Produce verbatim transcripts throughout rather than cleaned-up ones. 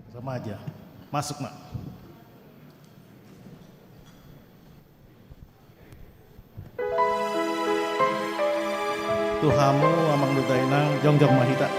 Remaja. Masuk, Mak. Tu hamu amang dohot inang, jongjong ma hita.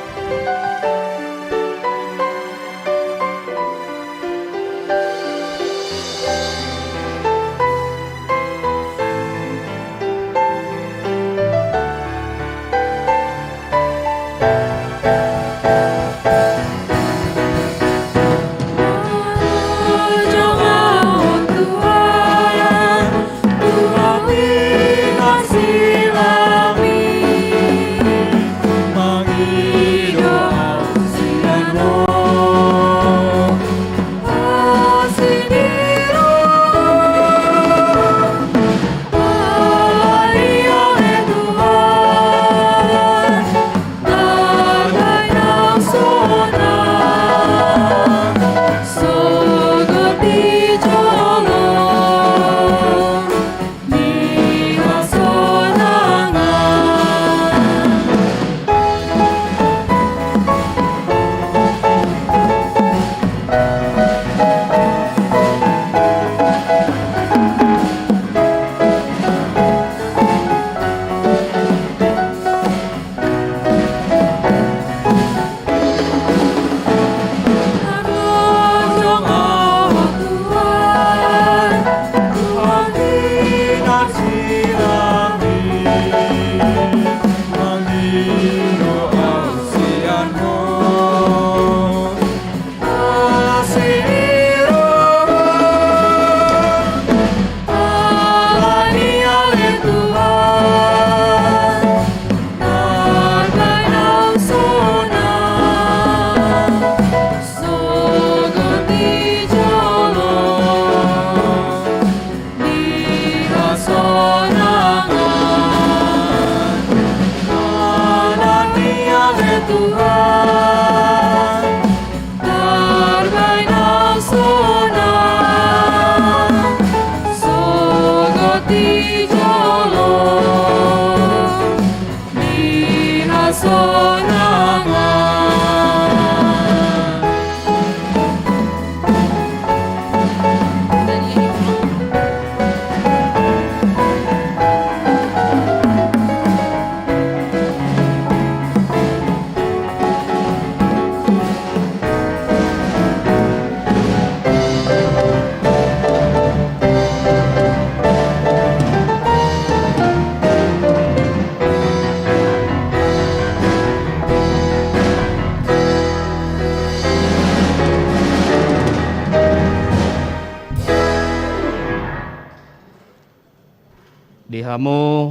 Di hamu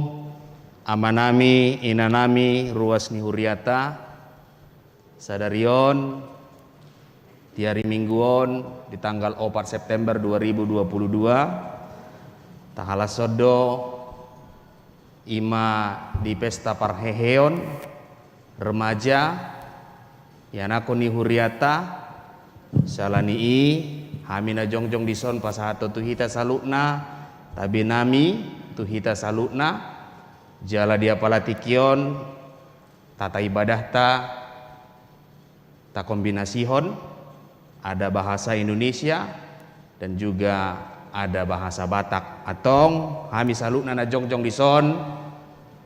amanami, inanami, ruas ni huriata, sadari on, di ari Minggu on, di tanggal opat September dua ribu dua puluh dua, tahalashon do, i ma di pesta parheheon remaja, ianakhon ni huriata, siala ni i, hami na jongjong dison pasahathon tu hita saluhutna, tabenami tu hita saluhutna, jala di apala tingki on, tata ibadahta, takombinasihon, ada bahasa Indonesia dan juga ada bahasa Batak. Antong, hami saluhutna na jongjong dison,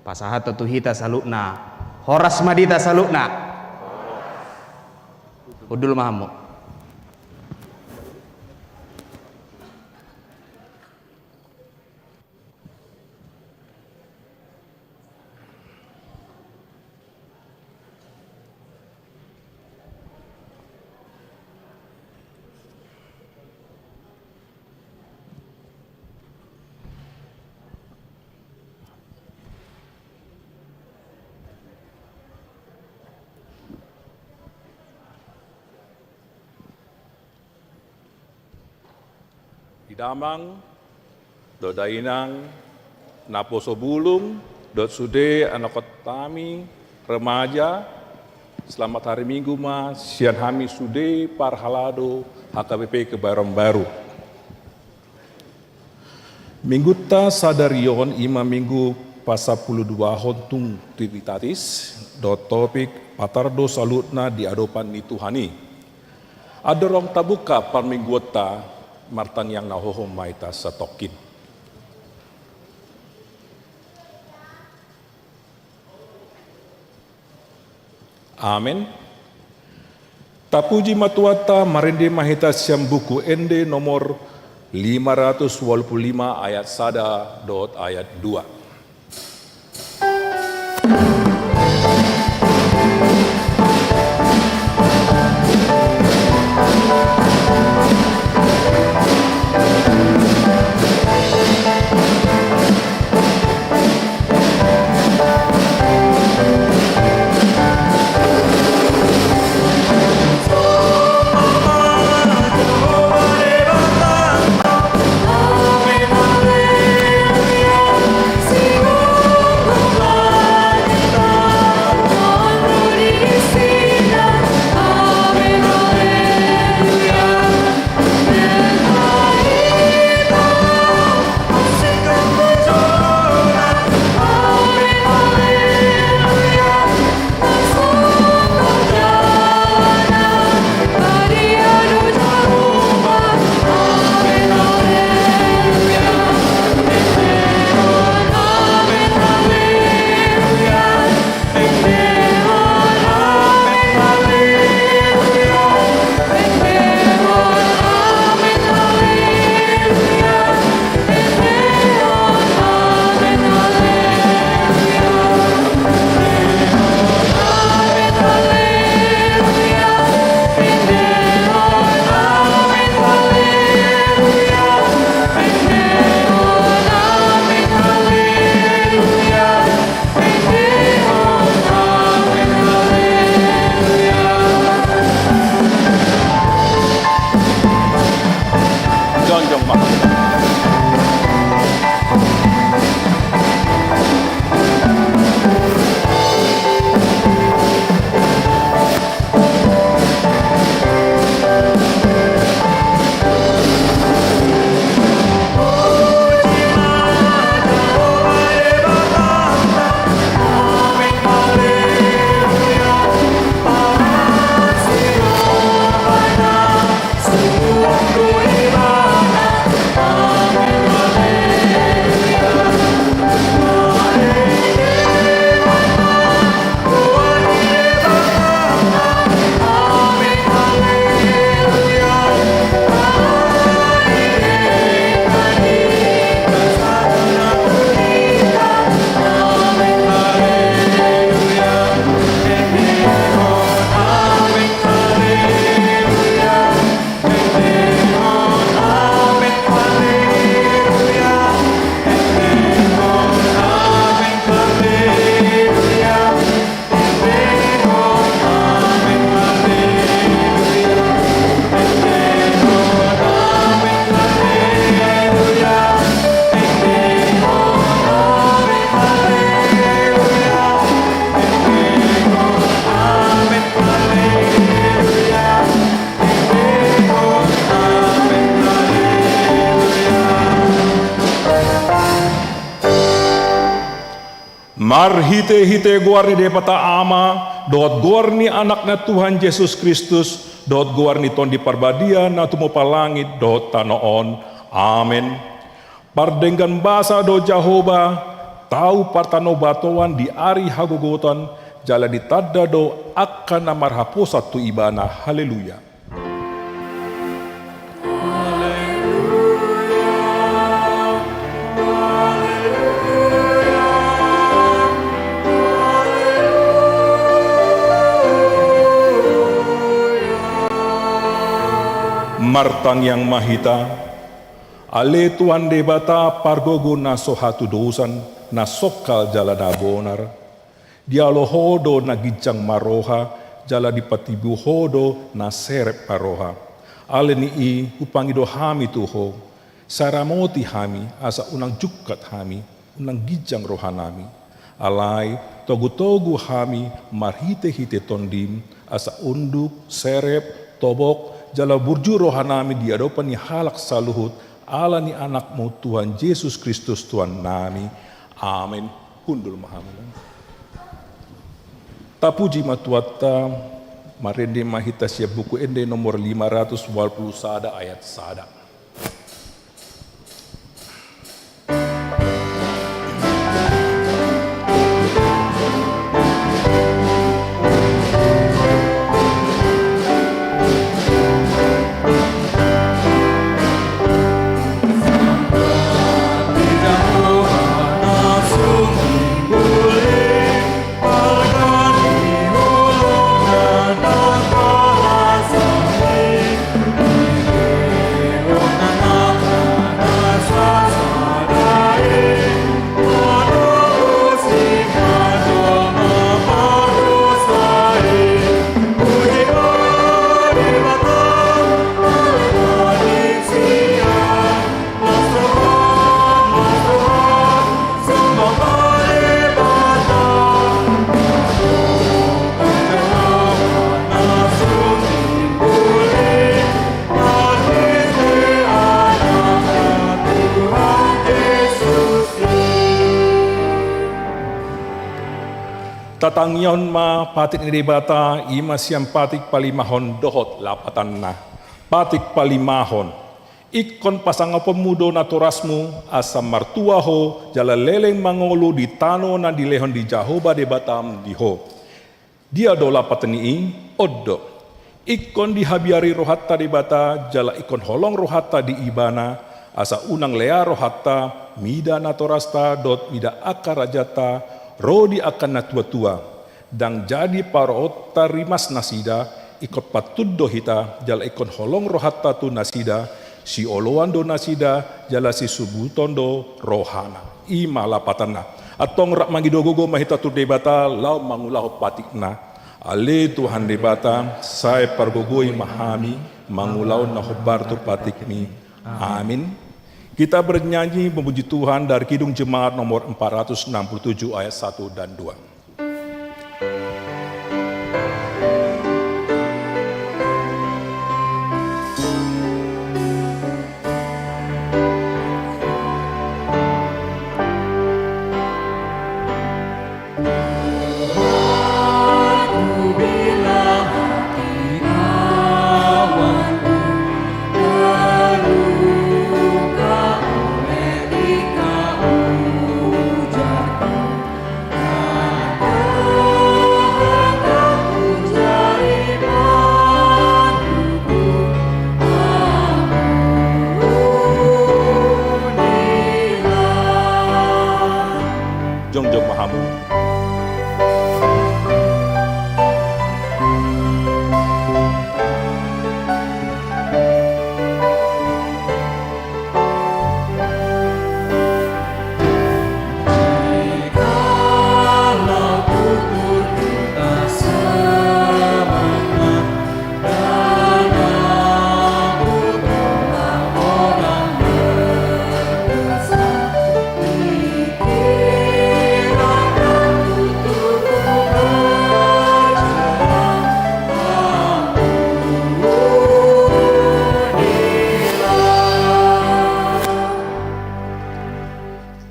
pasahathon tu hita saluhutna. Horas ma di hita saluhutna. Hundul ma hamu. Di damang dohot dainang, naposo bulung dohot sude anakhonnami remaja, selamat hari Minggu ma sian hami sude parhalado H K B P Kebayoran Baru. Minggunta sadari on i ma Minggu pasampuluduahon tung Trinitatis, dohot topik patar do saluhutna di adopan ni Tuhan i. Andorang tabuka parmingguonta, martangiang na hohom ma hita satongkin. Amen. Tapuji ma Tuhanta, marende ma hita sian Buku Ende nomor lima ratus walu pulu lima ayat sada dohot ayat dua. Jongjong ma. Marhitehite goar ni Debata Ama, dohot goar ni Anakna Tuhan Jesus Kristus, dohot goar ni Tondi Parbadia na tumompa langit dohot tano on. Amen. Pardenggan basa do Jahowa, tau partanobatoan di ari hagogotan, jala ditanda do angka na marhaposan tu Ibana. Haleluya. Martangiang ma hita. Ale Tuhan Debata, pargogo na so hatudosan, na songkal jala na bonar. Dialo Ho do na ginjang marroha, jala dipatibu Ho do na serep marroha. Alani i hupangido hami tu Ho, sai ramoti hami, asa unang jungkat hami, unang ginjang rohanami. Alai, togutogu hami marhitehite Tondim, asa unduk, serep, tobok, jala burju rohanami di adopan ni halak saluhut, ala ni Anakmu Tuhan Jesus Kristus Tuhannami. Amen. Hundul ma hamu. Tapuji ma Tuhanta. Marende ma hita sian Buku Ende nomor lima ratus ualu pulu sada, ayat sada. Tatangihon ma patik ni Debata, i ma sian patik palimahon dohot lapatanna. Patik palimahon. Ingkon pasangaponmu do natorasmu, asa martua ho, jala leleng mangolu di tano na nilehon ni Jahowa Debatam di ho. Dia do lapatan ni i? On do. Ingkon dihabiari rohanta Debata, jala ingkon holong rohanta di Ibana, asa unang lea rohanta, mida natorasta dohot mida angka rajanta, ro di angka natuatua. Ndang jadi paroonta rimas nasida, ingkon pantun do hita, jala ingkon holong rohanta tu nasida, sioloan do nasida, jala sisubuton do rohana. I ma lapatanna. Antong rap mangido gogo ma hita tu Debata, laho mangulahon patikna. Ale Tuhan Debata, sai pargogoi ma hami, mangulahon na hombar tu patikmi. Amin. Kita bernyanyi memuji Tuhan dari Kidung Jemaat nomor empat ratus enam puluh tujuh ayat satu dan dua. Jongjong ma hamu.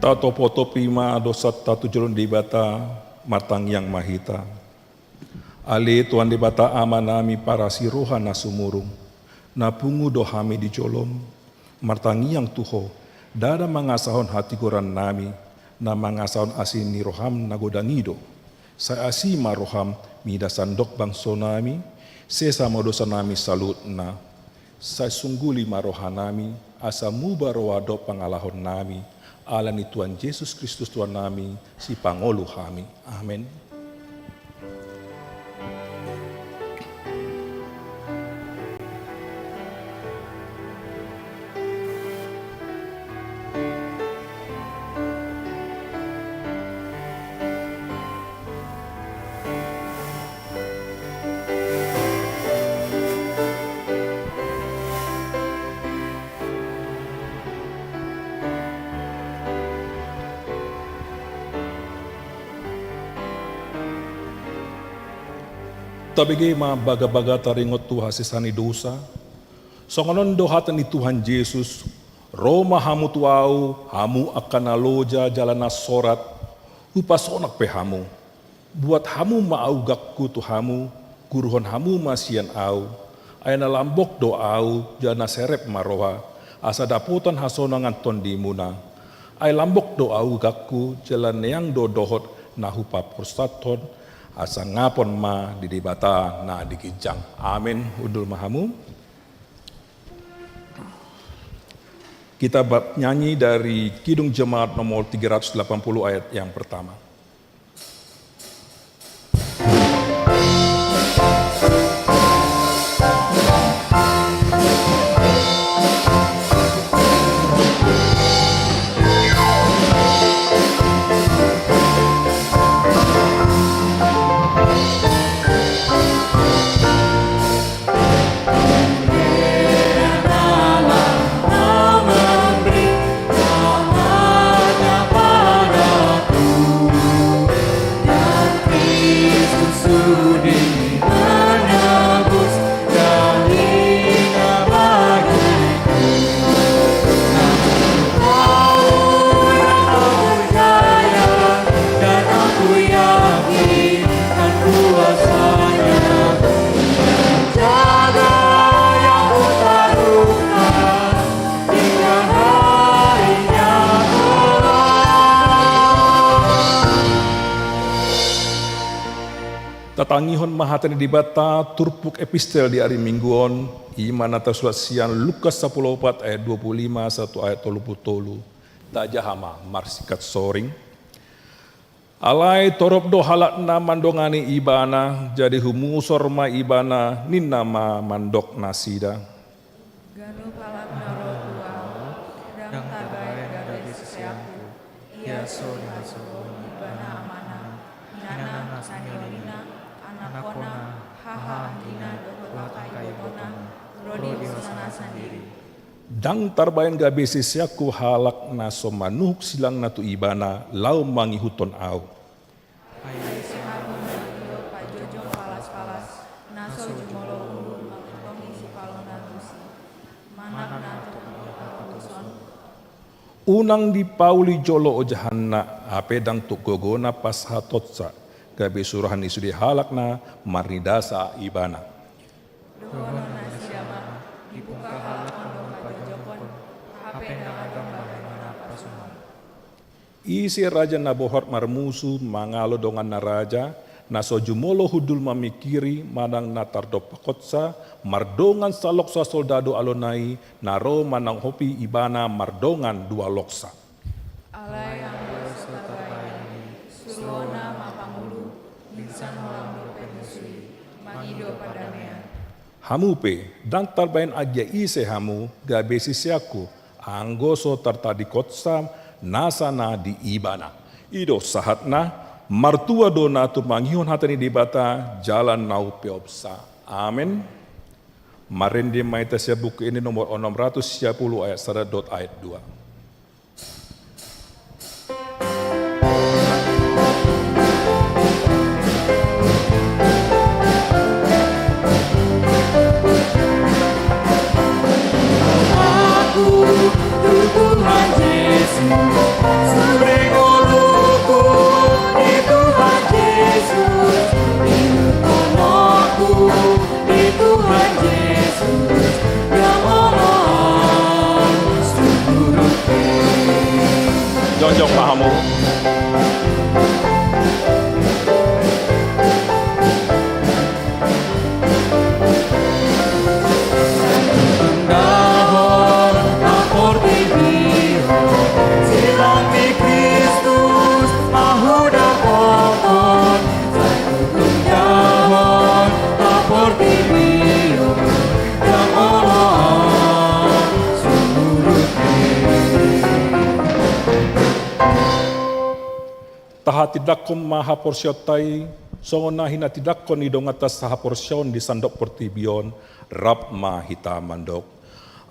Tatopotop i ma dosanta tu jolo ni Debata, martangiang ma hita. Ale Tuhan Debata Amanami parasi roha na sumurung, na pungu do hami di jolom, martangiang tu Ho, ndada mangasahon hatigorannami, na mangasahon asi ni roham na godang i do. Sai asi ma roham mida sandok bangsonami, sesa ma dosanami saluhutna. Sai sungguli ma rohanami, asa muba roha dohot pangalahonnami, ala ni Tuhan Jesus Kristus Tuhannami, sipangolu hami. Amen. Tabege ma bagabaga taringot tu hasesaan ni dosa. Songon on do hata ni Tuhan Jesus, ro ma hamu tu Ahu, hamu angka na loja jala na sorat, hupasonang pe hamu. Buat hamu ma augangku tu hamu, Guruhon hamu ma sian ahu, ai na lambok do ahu jala na serep ma roha, asa dapotan hasonangan tondimuna. Ai lambok do augangku jala neang do dohot na hupaporsathon, hasangapon ma di Debata na di ginjang. Amen. Hundul ma hamu. Kita bab nyanyi dari Kidung Jemaat nomor tiga ratus delapan puluh ayat yang pertama. Tatangihon ma hata ni Debata turpuk epistel di ari Minggu on, i ma na tasurat sian Lukas sampulu opat ayat dua puluh lima sahat tu ayat tolu puluh tolu. Tajaha ma marsingkat soring. Alai torop do halak na mandongani ibana, jadi humusor ma ibana, ninna ma mandok nasida. Ganup halak na ro tu ahu, ndang tabaen gabe siseanku. Ia so dihasogohon ibana amana, inana, na sahali on inna, anakna, haha anggina dohot angka ibotona, ro di hosana sandiri. Ndang tarbaen gabe siseanku halak na so manuhuk silangna tu ibana laho mangihuthon ahu. Ai ise hamu na didok panjojong palas-palas, na so jumolo hundul mangantongi sipalona tusi, manang na tuk mangihut ahu tuson? Unang dipauli jolo ojahanna, hape ndang tuk gogona pasahatonsa, gabe surahan ni sude halak na marnidasa ibana. Dohonon nasida ma, dipungka halak on do panjojongkon, hape ndang adong bahenonna pasungon. Ise raja na bohar marmusu mangalo donganna raja, na so jumolo hundul mamingkiri manang na tardompakhonsa, mardongan saloksa soldadu alona i, na ro mananghopi ibana mardongan dua loksa. Alai anggo so tarbaen i, suruonna ma pangulu, minsan holang dope musu i, mangido pardamean. Hamu pe, ndang tarbaen agia ise hamu, gabe siseanku, anggo so tartadingkonsa nasa na di ibana. I do sahatna, martua do na tumangihon hata ni Debata, jala na umpeopsa. Amen. Marende ma hita sian Buku Ende nomor onom ratus sia pulu ayat sada dohot ayat dua. Aku tu Tuhan Yesus, sude ngolungku di Tuhan Yesus, di Tuhan Yesus. Di Tuhan Yesus, ndang olo sumurut be. Jongjong ma hamu. Dahon na portibi on, silang ni Kristus ma hudapothon. Tahatindangkon ma haporseaonta i, songon na hinatindangkon ni donganta sahaporseaon di sandok portibi on, rap ma hita mandok.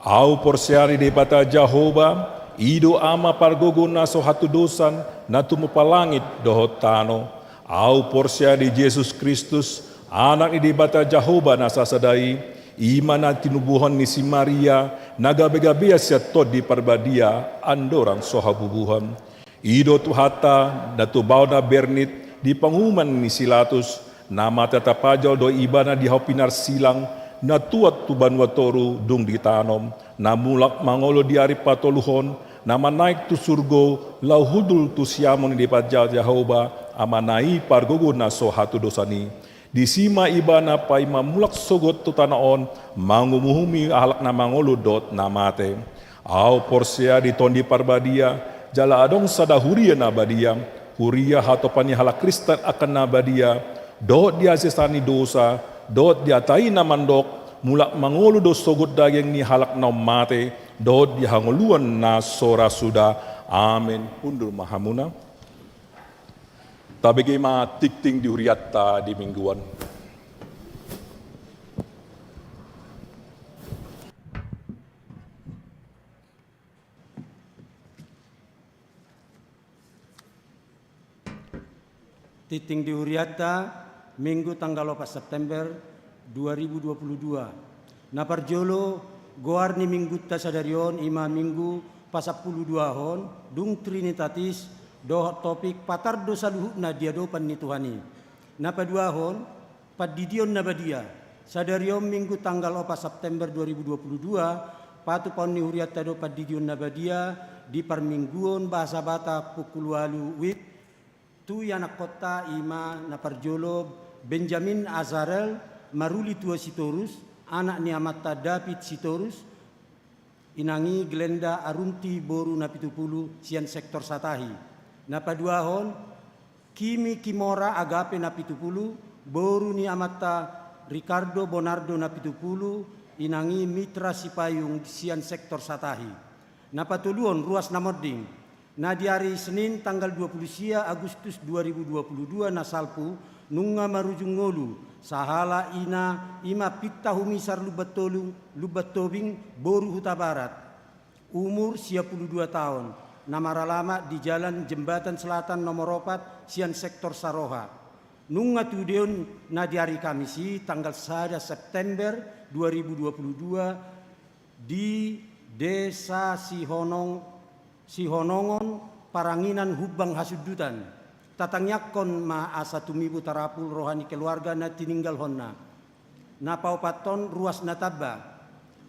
Ahu porsea di Debata Jahowa, i do Ama pargogo na so hatudosan, na tumompa langit dohot tano. Ahu porsea di Jesus Kristus, Anak ni Debata Jahowa na sasada i, i ma na tinubuhon ni si Maria, na gabegabean sian Tondi Parbadia, andorang so habubuhon. I do Tuhanta, na tubaon na bernit, di panguhuman ni si Latus, Na mate tapajal do ibana di hau pinarsilang, na tuat tu banua toru dung ditanom, na mulak mangolu di ari patoluhon, na manaek tu surgo, laho hundul tu siamun ni Debata Jahowa, Amana i pargogo na so hatudosan i. Disi ma ibana paima mulak sogot tu tano on, manguhumuhi halak na mangolu dohot na mate. Ahu porsea di Tondi Parbadia, jala adong sada huria na badia, huria hatopan ni halak Kristen angka na badia, dohot di hasesaan ni dosa, dohot di hata i na mandok, mulak mangolu do sogot daging ni halak na ummate, dohot di hangoluan na so ra suda. Amen. Hundul ma hamuna. Tabege ma tingting di hurianta di minggu on. Tingting di hurianta, Minggu tanggal opat September dua ribu dua puluh dua. Na parjolo, goar ni minggunta sadari on i ma Minggu pasampuluduahon, dung Trinitatis, dohot topik patar do saluhutna di adopan ni Tuhan i. Na paduahon, Pandidion na badia. Sadari on Minggu tanggal opat September dua ribu dua puluh dua, patupaon ni hurianta do pandidion na badia di parmingguon bahasa Batak pukul ualu wib, tu ianakkonta i ma na parjolo Benjamin Azarel Maruli Tua Sitorus, anak ni amanta David Sitorus, inang i Glenda Arunti boru Napitupulu sian sektor Satahi. Na paduahon, Kimi Kimora Agape Napitupulu, boru ni amanta Ricardo Bonardo Napitupulu, inang i Mitra Sipayung sian sektor Satahi. Na patoluhon, ruas na monding. Na di ari Senin tanggal dua puluh sia Agustus dua ribu dua puluh dua na salpu, nunga marujung ngolu, sahala ina i ma Pinta Humisar Lumban Tolu, Lumban Tobing, boru Hutabarat. Umur sia pulu dua taon, na maralamat di Jalan Jembatan Selatan nomor opat sian sektor Saroha. Nunga tudeon na di ari Kamis i tanggal sada September dua ribu dua puluh dua di Desa Sihonong, Sihonongon, Paranginan Humbang Hasundutan. Tatangiangkon ma asa tumibu tarapul roha ni keluarga na tininggalhonna. Na paopathon, ruas na tamba.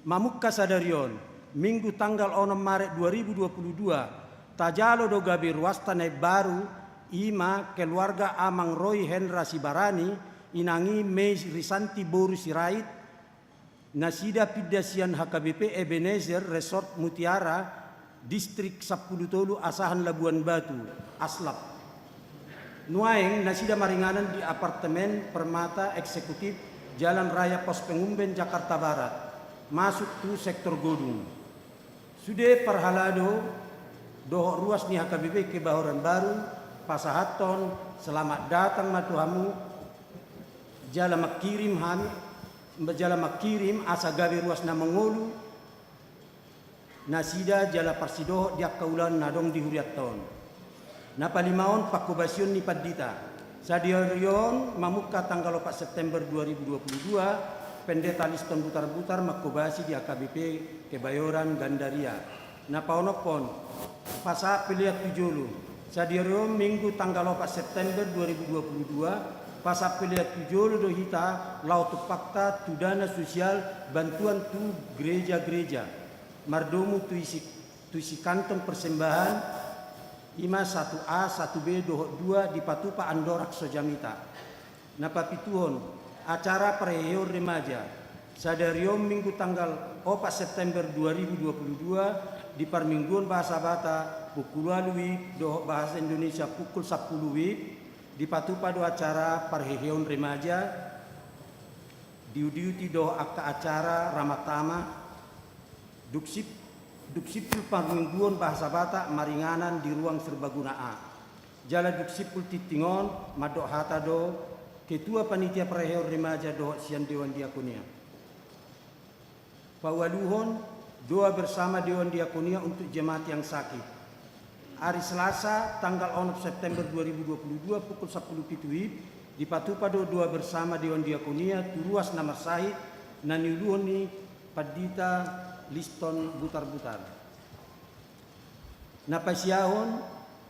Mamungka sadari on, Minggu tanggal onom Maret dua ribu dua puluh dua, tajalo do gabe ruasta na imbaru, i ma keluarga Amang Roy Hendra Sibarani, inang i Mei Risanti boru Sirait, nasida pinda sian H K B P Ebenezer Resort Mutiara, Distrik Sampulu Tolu Asahan Labuan Batu, Aslap. Nuaeng nasida maringanan di apartemen Permata Eksekutif, Jalan Raya Pos Pengumben, Jakarta Barat, masuk tu sektor Godung. Sude parhalado dohot ruas ni H K B P Kebayoran Baru, pasahathon selamat datang ma tu hamu, jala mangkirim hami, jala mangkirim asa gabe ruas na mangolu nasida jala parsidohot di angka ulaon na adong di hurianta on. Na palimaon, pangkobasion ni pandita. Sadari on mamungka tanggal opat September dua ribu dua puluh dua, Pendeta Liston Butarbutar mangkobasi di H K B P Kebayoran Gandaria. Na paonomhon, pasahat pelean tu jolo. Sadari on Minggu tanggal opat September dua ribu dua puluh dua, pasahat pelean tu jolo do hita laho tumpakta tu dana sosial bantuan tu gereja-gereja. Mardomu tu isi, tu isi kantong persembahan, i ma satu A, satu B dohot dua dipatupa Andorang so jamita. Na papituhon, acara parheheon remaja. Sadari on Minggu tanggal opat September dua ribu dua puluh dua, di parmingguon bahasa Batak, pukul ualu wib dohot bahasa Indonesia pukul sampulu wib, dipatupa do acara parheheon remaja, diudiuti dohot angka acara ramah tamah, dung sip-, dung simpul parmingguon bahasa Batak maringanan di ruang serbaguna A. Jala dung simpul tingting on mandok hata do Ketua Panitia Parheheon Remaja dohot sian Dewan Diakonia. Paualuhon, doa bersama Dewan Diakonia untuk jemaat yang sakit. Ari Selasa tanggal onom September dua ribu dua puluh dua pukul sampulu pitu wib, dipatupa do doa bersama Dewan Diakonia tu ruas na marsahit na niuluhon ni Pandita Liston Butarbutar. Na pasiahon,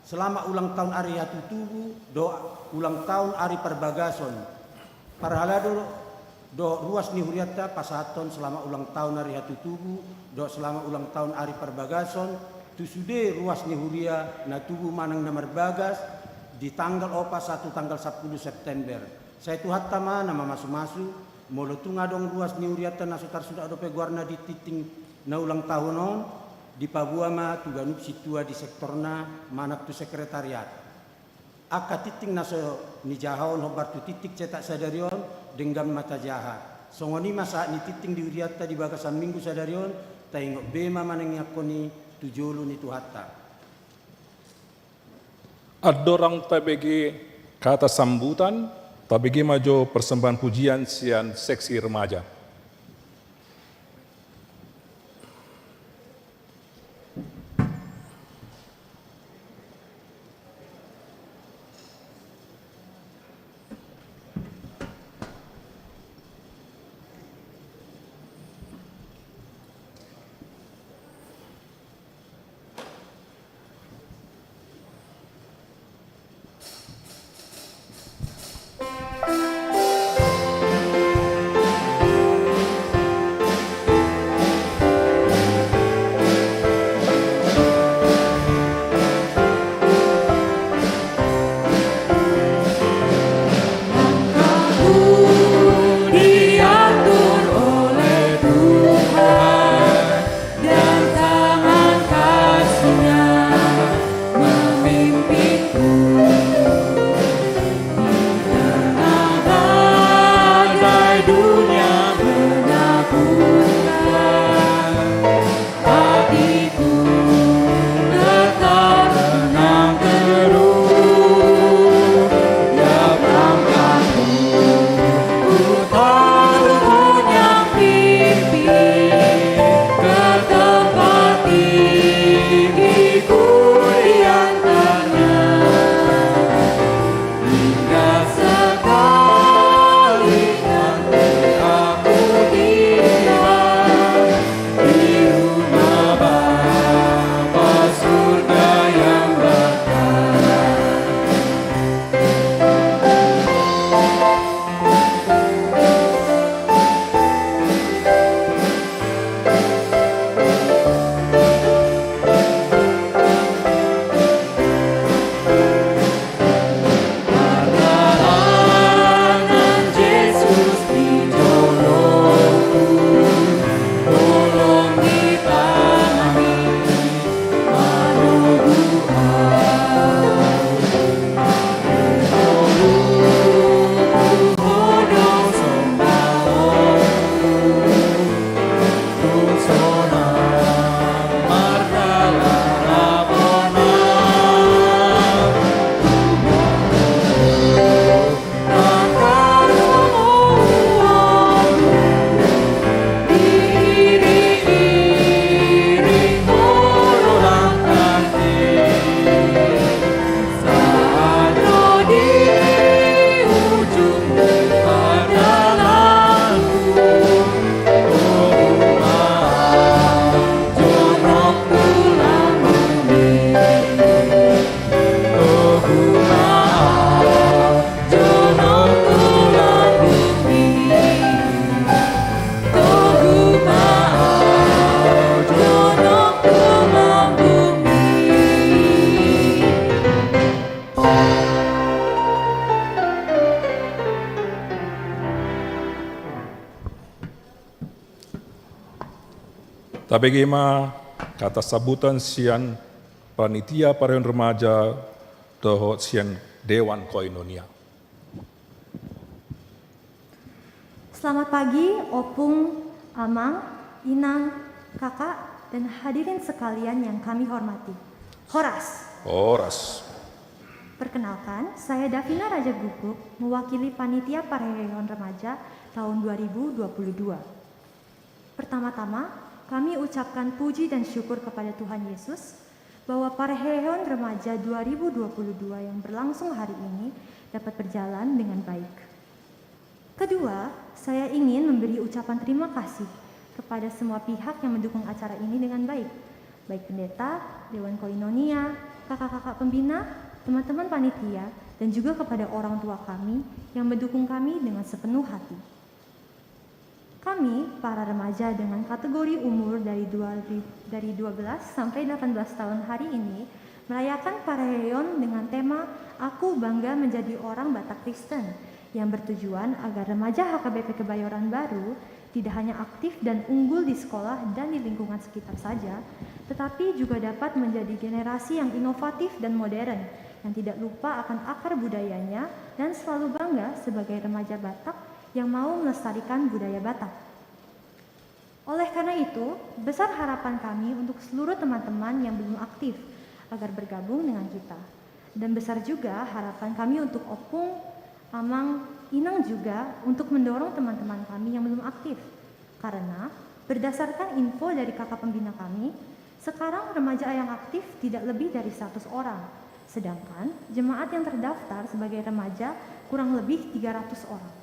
selamat ulang tahun ari hatutubu dohot ulang tahun ari parbagason. Parhalado dohot ruas ni hurianta pasahathon selamat ulang tahun ari hatutubu dohot selamat ulang tahun ari parbagason tu sude ruas ni huria na tubu manang na marbagas di tanggal opat sahat tu tanggal sampulu September. Sai Tuhanta ma na mamasumasu. Molo tung adong ruas ni hurianta na so tarsurat dope goarna di tingting na ulang tahun on, dipaboa ma tu ganup sintua di sektorna manang tu sekretariat. Angka tingting na so nijahahon hombar tu tingting cetak sadari on denggan ma tajaha. Songon i ma sahat ni tingting di hurianta di bagasan minggu sadari on, taingot be ma manangiangkon i tu jolo ni Tuhanta. Andorang tabege kata sambutan, tabege ma jo persembahan pujian sian seksi remaja. Langkahku diatur oleh Tuhan, dan tangan kasih-Nya memimpinku. Di tengah badai dunia menakutkan, hatiku tetap tenang teduh. Tiap langkahku ku taruh Tuhan yang pimpin, ke tempat tinggi ku diantarnya. Hingga sekali nanti aku tiba di rumah Bapa surga yang berkah. Pardalanan Jesus di jolongku, tolong ditanami, manogu au. Manogu au, sombahonku. Saat di ujung perjalananku, tolong ma au, jonok tulang bumi. Tolong ma au, jonok tulang bumi. Tolong ma au, jonok tulang bumi. Tabege ma kata sambutan sian panitia parheheon remaja dohot sian Dewan Koinonia. Selamat pagi, Opung, Amang, Inang, Kakak, dan hadirin sekalian yang kami hormati. Horas. Horas. Perkenalkan, saya Davina Raja Guguk, mewakili Panitia Parheheon Remaja tahun dua ribu dua puluh dua. Pertama-tama, kami ucapkan puji dan syukur kepada Tuhan Yesus bahwa Parheheon Remaja dua ribu dua puluh dua yang berlangsung hari ini dapat berjalan dengan baik. Kedua, saya ingin memberi ucapan terima kasih kepada semua pihak yang mendukung acara ini dengan baik, baik pendeta, Dewan Koinonia, kakak-kakak pembina, teman-teman panitia, dan juga kepada orang tua kami yang mendukung kami dengan sepenuh hati. Kami, para remaja dengan kategori umur dari dua, dari dua belas sampai delapan belas tahun hari ini, merayakan Parahelion dengan tema Aku Bangga Menjadi Orang Batak Kristen, yang bertujuan agar remaja H K B P Kebayoran Baru tidak hanya aktif dan unggul di sekolah dan di lingkungan sekitar saja, tetapi juga dapat menjadi generasi yang inovatif dan modern, yang tidak lupa akan akar budayanya dan selalu bangga sebagai remaja Batak yang mau melestarikan budaya Batak. Oleh karena itu, besar harapan kami untuk seluruh teman-teman yang belum aktif agar bergabung dengan kita. Dan besar juga harapan kami untuk opung, amang, inang juga untuk mendorong teman-teman kami yang belum aktif. Karena berdasarkan info dari kakak pembina kami, sekarang remaja yang aktif tidak lebih dari seratus orang. Sedangkan jemaat yang terdaftar sebagai remaja kurang lebih tiga ratus orang.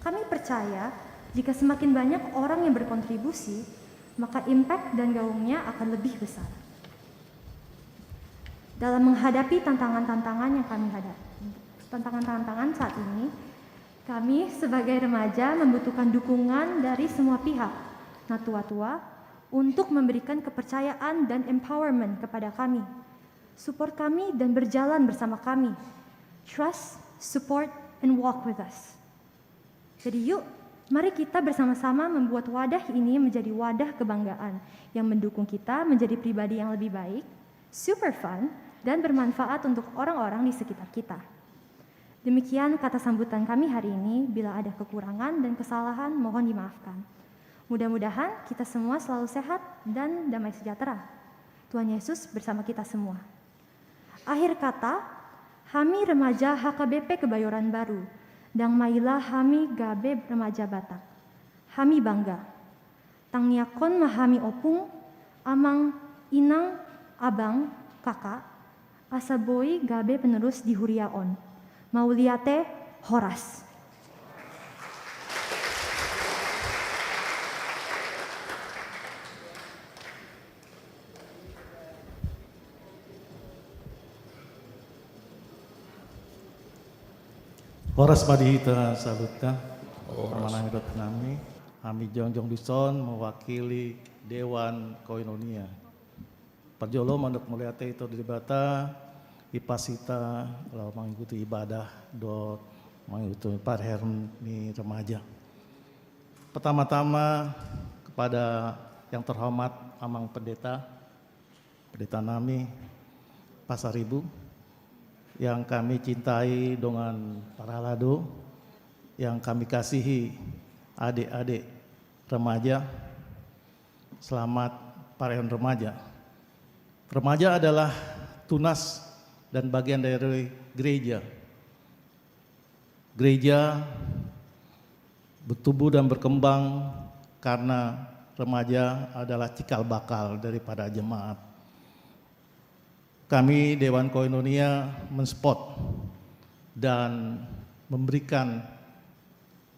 Kami percaya, jika semakin banyak orang yang berkontribusi, maka impact dan gaungnya akan lebih besar. Dalam menghadapi tantangan-tantangan yang kami hadapi, tantangan-tantangan saat ini, kami sebagai remaja membutuhkan dukungan dari semua pihak, natua-tua, untuk memberikan kepercayaan dan empowerment kepada kami. Support kami dan berjalan bersama kami. Trust, support, and walk with us. Jadi yuk, mari kita bersama-sama membuat wadah ini menjadi wadah kebanggaan yang mendukung kita menjadi pribadi yang lebih baik, super fun, dan bermanfaat untuk orang-orang di sekitar kita. Demikian kata sambutan kami hari ini. Bila ada kekurangan dan kesalahan, mohon dimaafkan. Mudah-mudahan kita semua selalu sehat dan damai sejahtera. Tuhan Yesus bersama kita semua. Akhir kata, hami remaja H K B P Kebayoran Baru, ndang maila hami gabe remaja Batak. Hami bangga. Tangiangkon ma hami opung, amang, inang, abang, kakak, asa boi gabe penerus di huria on. Mauliate, horas. Horas ma di hita saluhutna. Horas. Pamanami dohot inanami, hami jongjong dison mewakili Dewan Koinonia. Parjolo mandok mauliate tu Debata, dipas hita laho mangikuti ibadah dohot mangikuti parhelion ni remaja. Pertama-tama kepada yang terhormat Amang Pendeta, Pendeta nami Pasaribu, yang kami cintai dongan parhalado, yang kami kasihi adik-adik remaja, selamat parhelion remaja. Remaja adalah tunas dan bagian dari gereja. Gereja bertumbuh dan berkembang karena remaja adalah cikal bakal daripada jemaat. Kami Dewan Koinonia mensupport dan memberikan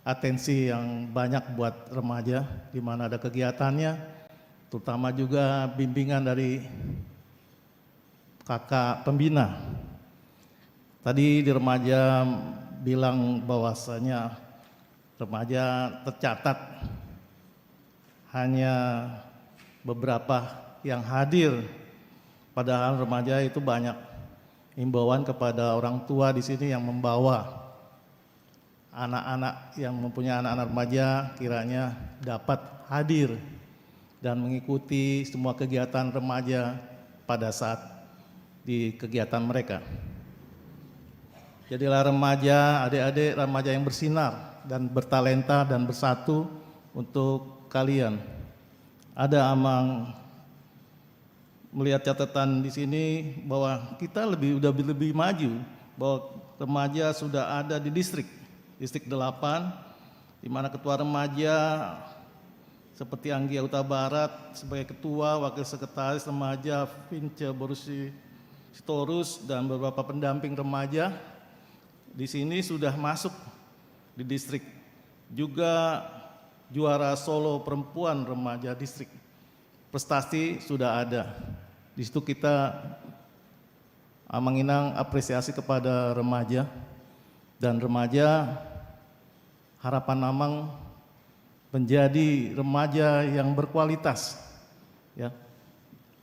atensi yang banyak buat remaja di mana ada kegiatannya, terutama juga bimbingan dari kakak pembina. Tadi di remaja bilang bahwasanya remaja tercatat hanya beberapa yang hadir, padahal remaja itu banyak. Imbauan kepada orang tua di sini yang membawa anak-anak, yang mempunyai anak-anak remaja, kiranya dapat hadir dan mengikuti semua kegiatan remaja pada saat di kegiatan mereka. Jadilah remaja, adik-adik remaja yang bersinar dan bertalenta dan bersatu untuk kalian. Ada amang melihat catatan di sini bahwa kita lebih, udah lebih maju, bahwa remaja sudah ada di distrik, distrik delapan, di mana ketua remaja seperti Anggia Huta Barat sebagai ketua, wakil sekretaris remaja Vince Borusi Sitorus, dan beberapa pendamping remaja di sini sudah masuk di distrik. Juga juara solo perempuan remaja distrik. Prestasi sudah ada. Di situ kita Amang Inang apresiasi kepada remaja, dan remaja, harapan Amang menjadi remaja yang berkualitas. Ya.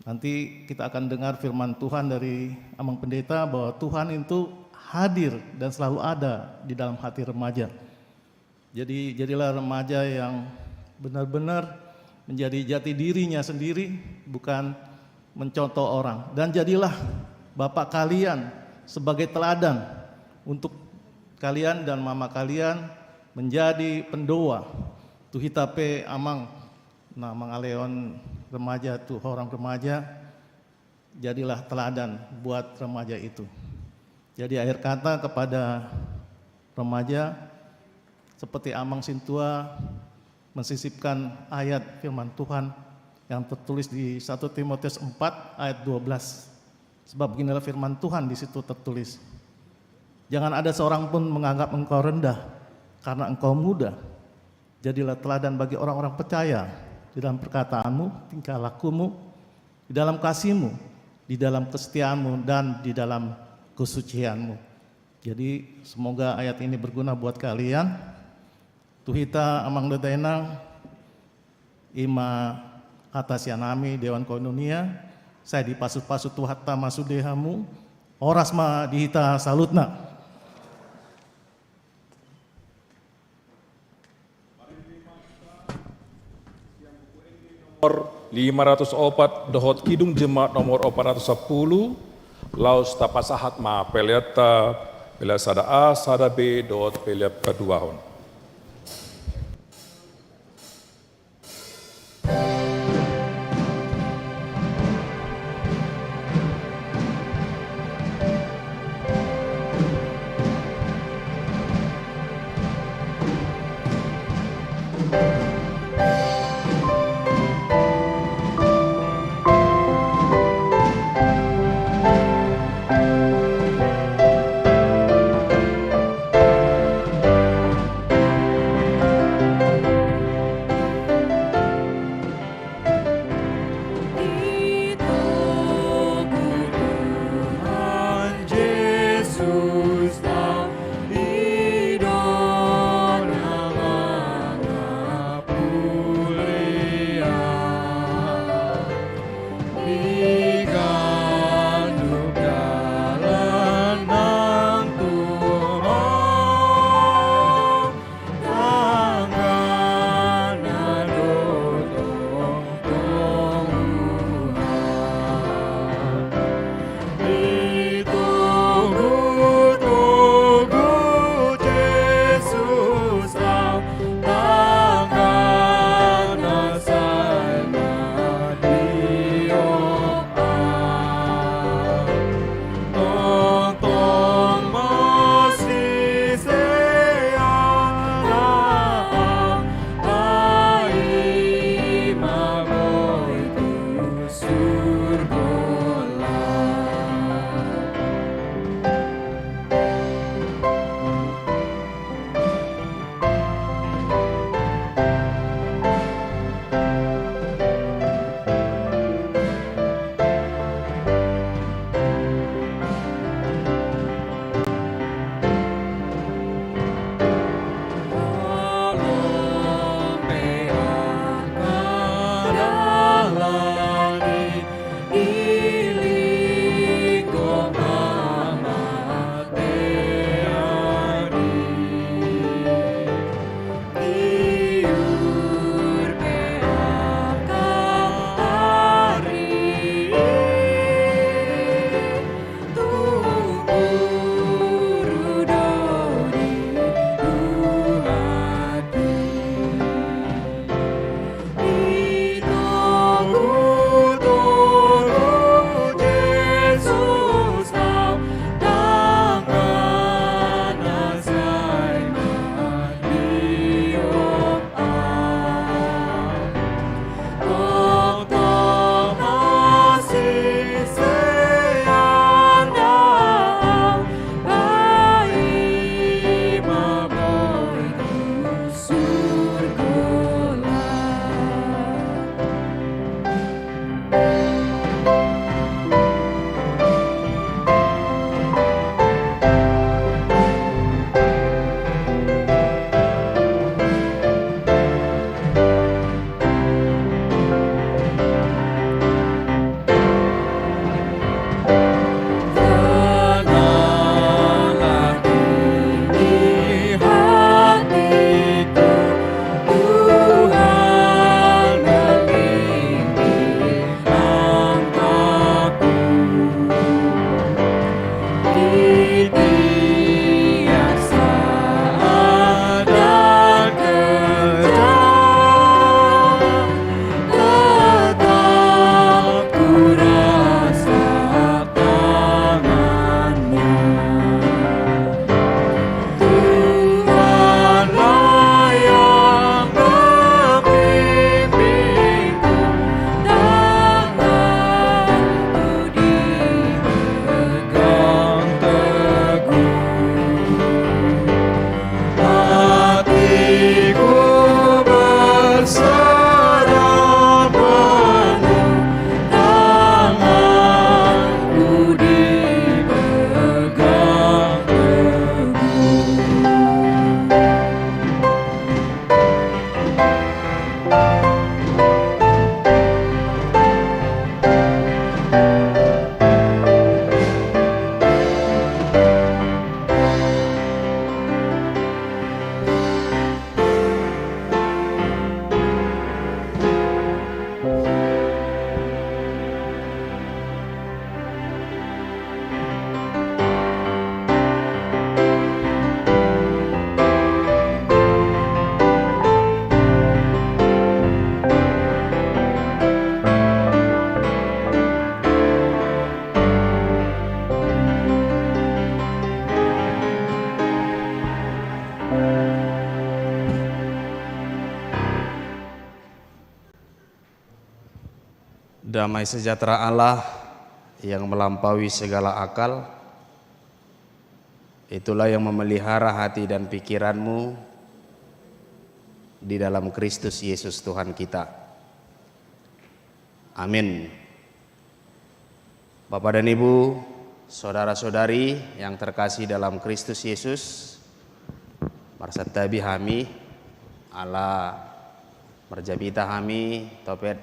Nanti kita akan dengar firman Tuhan dari Amang Pendeta bahwa Tuhan itu hadir dan selalu ada di dalam hati remaja. Jadi, jadilah remaja yang benar-benar menjadi jati dirinya sendiri, bukan mencontoh orang. Dan jadilah bapak kalian sebagai teladan untuk kalian dan mama kalian menjadi pendoa. Tu hita pe, Amang, na mangalehon remaja tu horong remaja, jadilah teladan buat remaja itu. Jadi, akhir kata kepada remaja, seperti Amang Sintua mensisipkan ayat firman Tuhan yang tertulis di satu Timotius empat ayat dua belas. Sebab beginilah firman Tuhan di situ tertulis, "Jangan ada seorang pun menganggap engkau rendah karena engkau muda. Jadilah teladan bagi orang-orang percaya di dalam perkataanmu, tingkah lakumu, di dalam kasihmu, di dalam kesetiaanmu, dan di dalam kesucianmu." Jadi, semoga ayat ini berguna buat kalian. Tu hita, Amang dohot Inang, i ma hata sian hami Dewan Koinonia, sai dipasupasu Tuhanta ma sude hamu. Horas ma di hita saluhutna. Nomor lima ratus opat dohot Kidung Jemaat nomor opat ratus sampulu, laos tapasahat ma peleanta, pelean sada A, sada B dohot pelean paduahon. Damai sejahtera Allah yang melampaui segala akal, itulah yang memelihara hati dan pikiranmu di dalam Kristus Yesus Tuhan kita. Amin. Bapak dan Ibu, saudara-saudari yang terkasih dalam Kristus Yesus, marsantabi hami, ala marjamita hami topet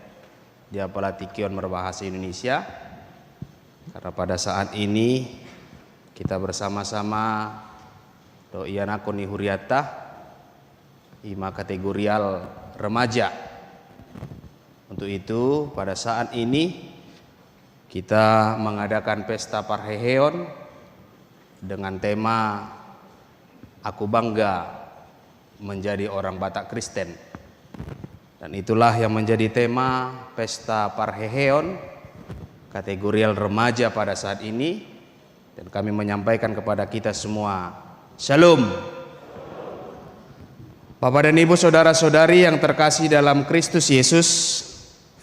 di apala tingki on marbahasa Indonesia. Karena pada saat ini kita bersama-sama dohot ianakhon ni hurianta, ima kategorial remaja. Untuk itu, pada saat ini kita mengadakan pesta parheheon dengan tema Aku Bangga Menjadi Orang Batak Kristen. Dan itulah yang menjadi tema pesta parheheon kategorial remaja pada saat ini. Dan kami menyampaikan kepada kita semua, Shalom. Bapak dan Ibu, saudara-saudari yang terkasih dalam Kristus Yesus,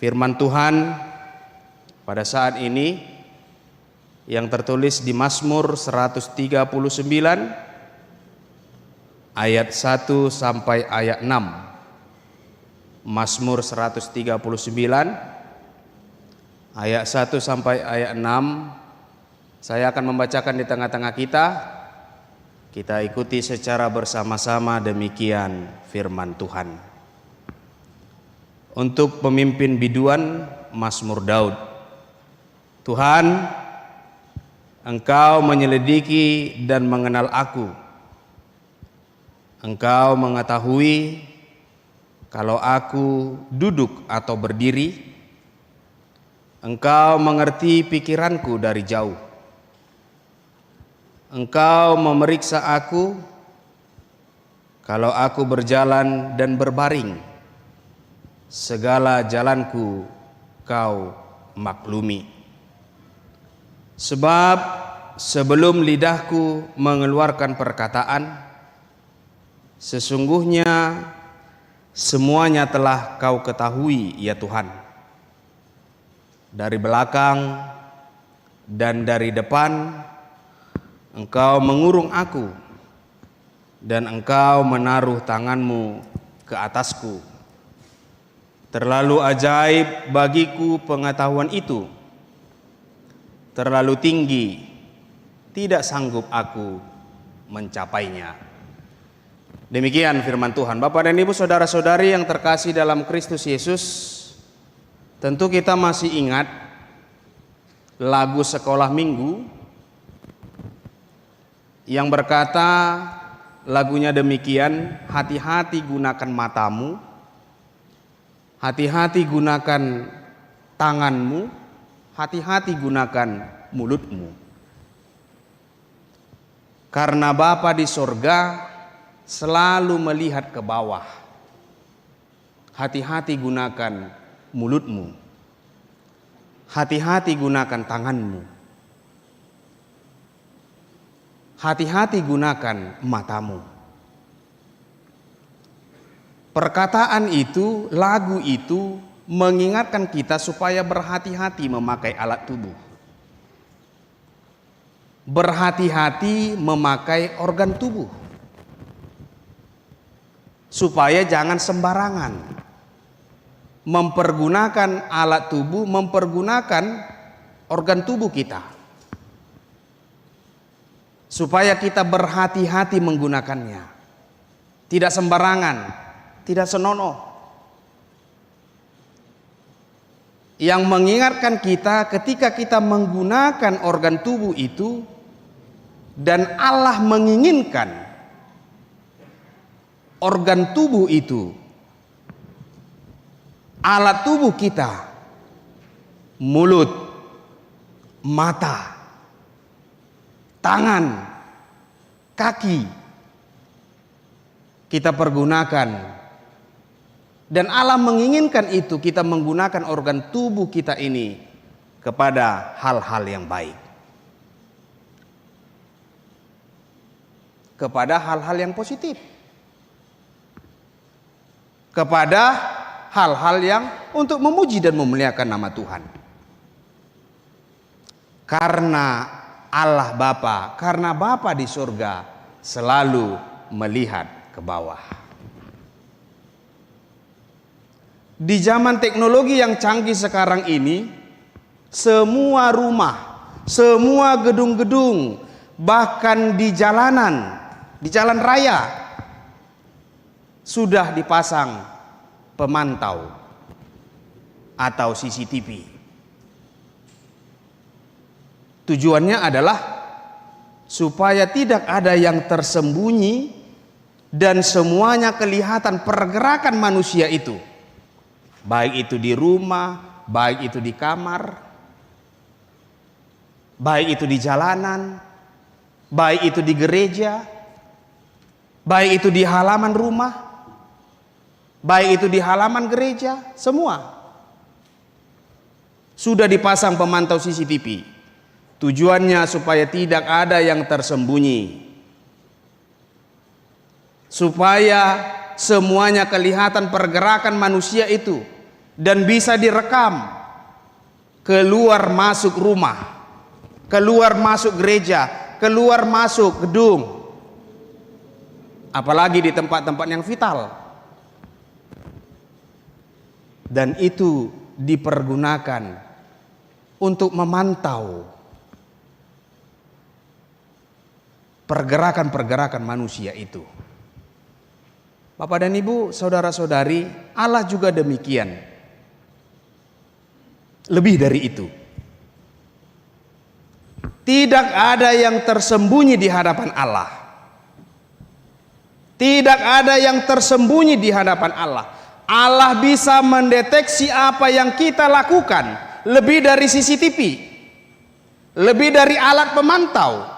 firman Tuhan pada saat ini yang tertulis di Mazmur seratus tiga puluh sembilan ayat satu sampai ayat enam. Mazmur seratus tiga puluh sembilan ayat satu sampai ayat enam. Saya akan membacakan di tengah-tengah kita. Kita ikuti secara bersama-sama demikian firman Tuhan. Untuk pemimpin biduan, Mazmur Daud. Tuhan, Engkau menyelidiki dan mengenal aku. Engkau mengetahui kalau aku duduk atau berdiri. Engkau mengerti pikiranku dari jauh. Engkau memeriksa aku, kalau aku berjalan dan berbaring, segala jalanku Kau maklumi. Sebab sebelum lidahku mengeluarkan perkataan, sesungguhnya semuanya telah Kau ketahui, ya Tuhan. Dari belakang dan dari depan Engkau mengurung aku, dan Engkau menaruh tangan-Mu ke atasku. Terlalu ajaib bagiku pengetahuan itu, terlalu tinggi, tidak sanggup aku mencapainya. Demikian firman Tuhan. Bapak dan Ibu, saudara-saudari yang terkasih dalam Kristus Yesus, tentu kita masih ingat lagu sekolah minggu yang berkata, lagunya demikian, "Hati-hati gunakan matamu, hati-hati gunakan tanganmu, hati-hati gunakan mulutmu. Karena Bapa di sorga selalu melihat ke bawah." Hati-hati gunakan mulutmu. Hati-hati gunakan tanganmu. Hati-hati gunakan matamu. Perkataan itu, lagu itu mengingatkan kita supaya berhati-hati memakai alat tubuh. Berhati-hati memakai organ tubuh. Supaya jangan sembarangan mempergunakan alat tubuh, mempergunakan organ tubuh kita. Supaya kita berhati-hati menggunakannya. Tidak sembarangan, tidak senonoh. Yang mengingatkan kita, ketika kita menggunakan organ tubuh itu, dan Allah menginginkan organ tubuh itu, alat tubuh kita, mulut, mata, tangan, kaki, kita pergunakan. Dan Allah menginginkan itu, kita menggunakan organ tubuh kita ini kepada hal-hal yang baik, kepada hal-hal yang positif, kepada hal-hal yang untuk memuji dan memuliakan nama Tuhan. Karena Allah Bapa, karena Bapa di surga selalu melihat ke bawah. Di zaman teknologi yang canggih sekarang ini, semua rumah, semua gedung-gedung, bahkan di jalanan, di jalan raya, sudah dipasang pemantau atau C C T V. Tujuannya adalah supaya tidak ada yang tersembunyi dan semuanya kelihatan pergerakan manusia itu, baik itu di rumah, baik itu di kamar, baik itu di jalanan, baik itu di gereja, baik itu di halaman rumah, baik itu di halaman gereja, semua sudah dipasang pemantau C C T V. Tujuannya supaya tidak ada yang tersembunyi, supaya semuanya kelihatan pergerakan manusia itu dan bisa direkam, keluar masuk rumah, keluar masuk gereja, keluar masuk gedung, apalagi di tempat-tempat yang vital. Dan itu dipergunakan untuk memantau pergerakan-pergerakan manusia itu. Bapak dan Ibu, saudara-saudari, Allah juga demikian. Lebih dari itu. Tidak ada yang tersembunyi di hadapan Allah. Tidak ada yang tersembunyi di hadapan Allah. Allah bisa mendeteksi apa yang kita lakukan lebih dari C C T V, lebih dari alat pemantau.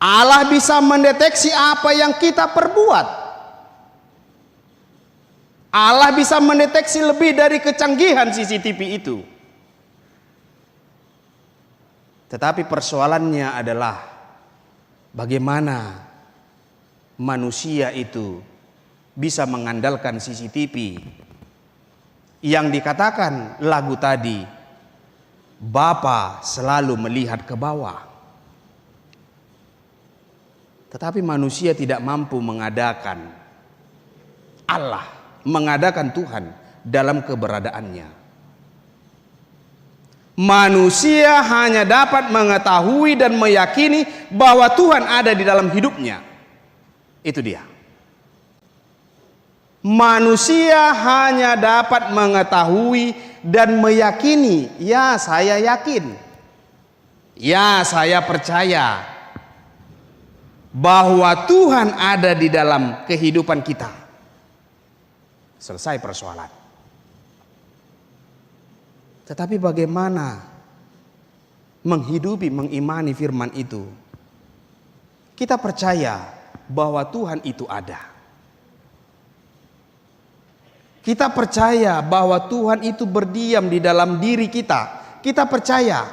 Allah bisa mendeteksi apa yang kita perbuat. Allah bisa mendeteksi lebih dari kecanggihan C C T V itu. Tetapi persoalannya adalah bagaimana manusia itu bisa mengandalkan C C T V yang dikatakan lagu tadi, Bapa selalu melihat ke bawah. Tetapi manusia tidak mampu mengadakan Allah, mengadakan Tuhan dalam keberadaannya. Manusia hanya dapat mengetahui dan meyakini bahwa Tuhan ada di dalam hidupnya. Itu dia. Manusia hanya dapat mengetahui dan meyakini, ya, saya yakin, ya, saya percaya bahwa Tuhan ada di dalam kehidupan kita. Selesai persoalan. Tetapi bagaimana menghidupi, mengimani firman itu? Kita percaya bahwa Tuhan itu ada. Kita percaya bahwa Tuhan itu berdiam di dalam diri kita. Kita percaya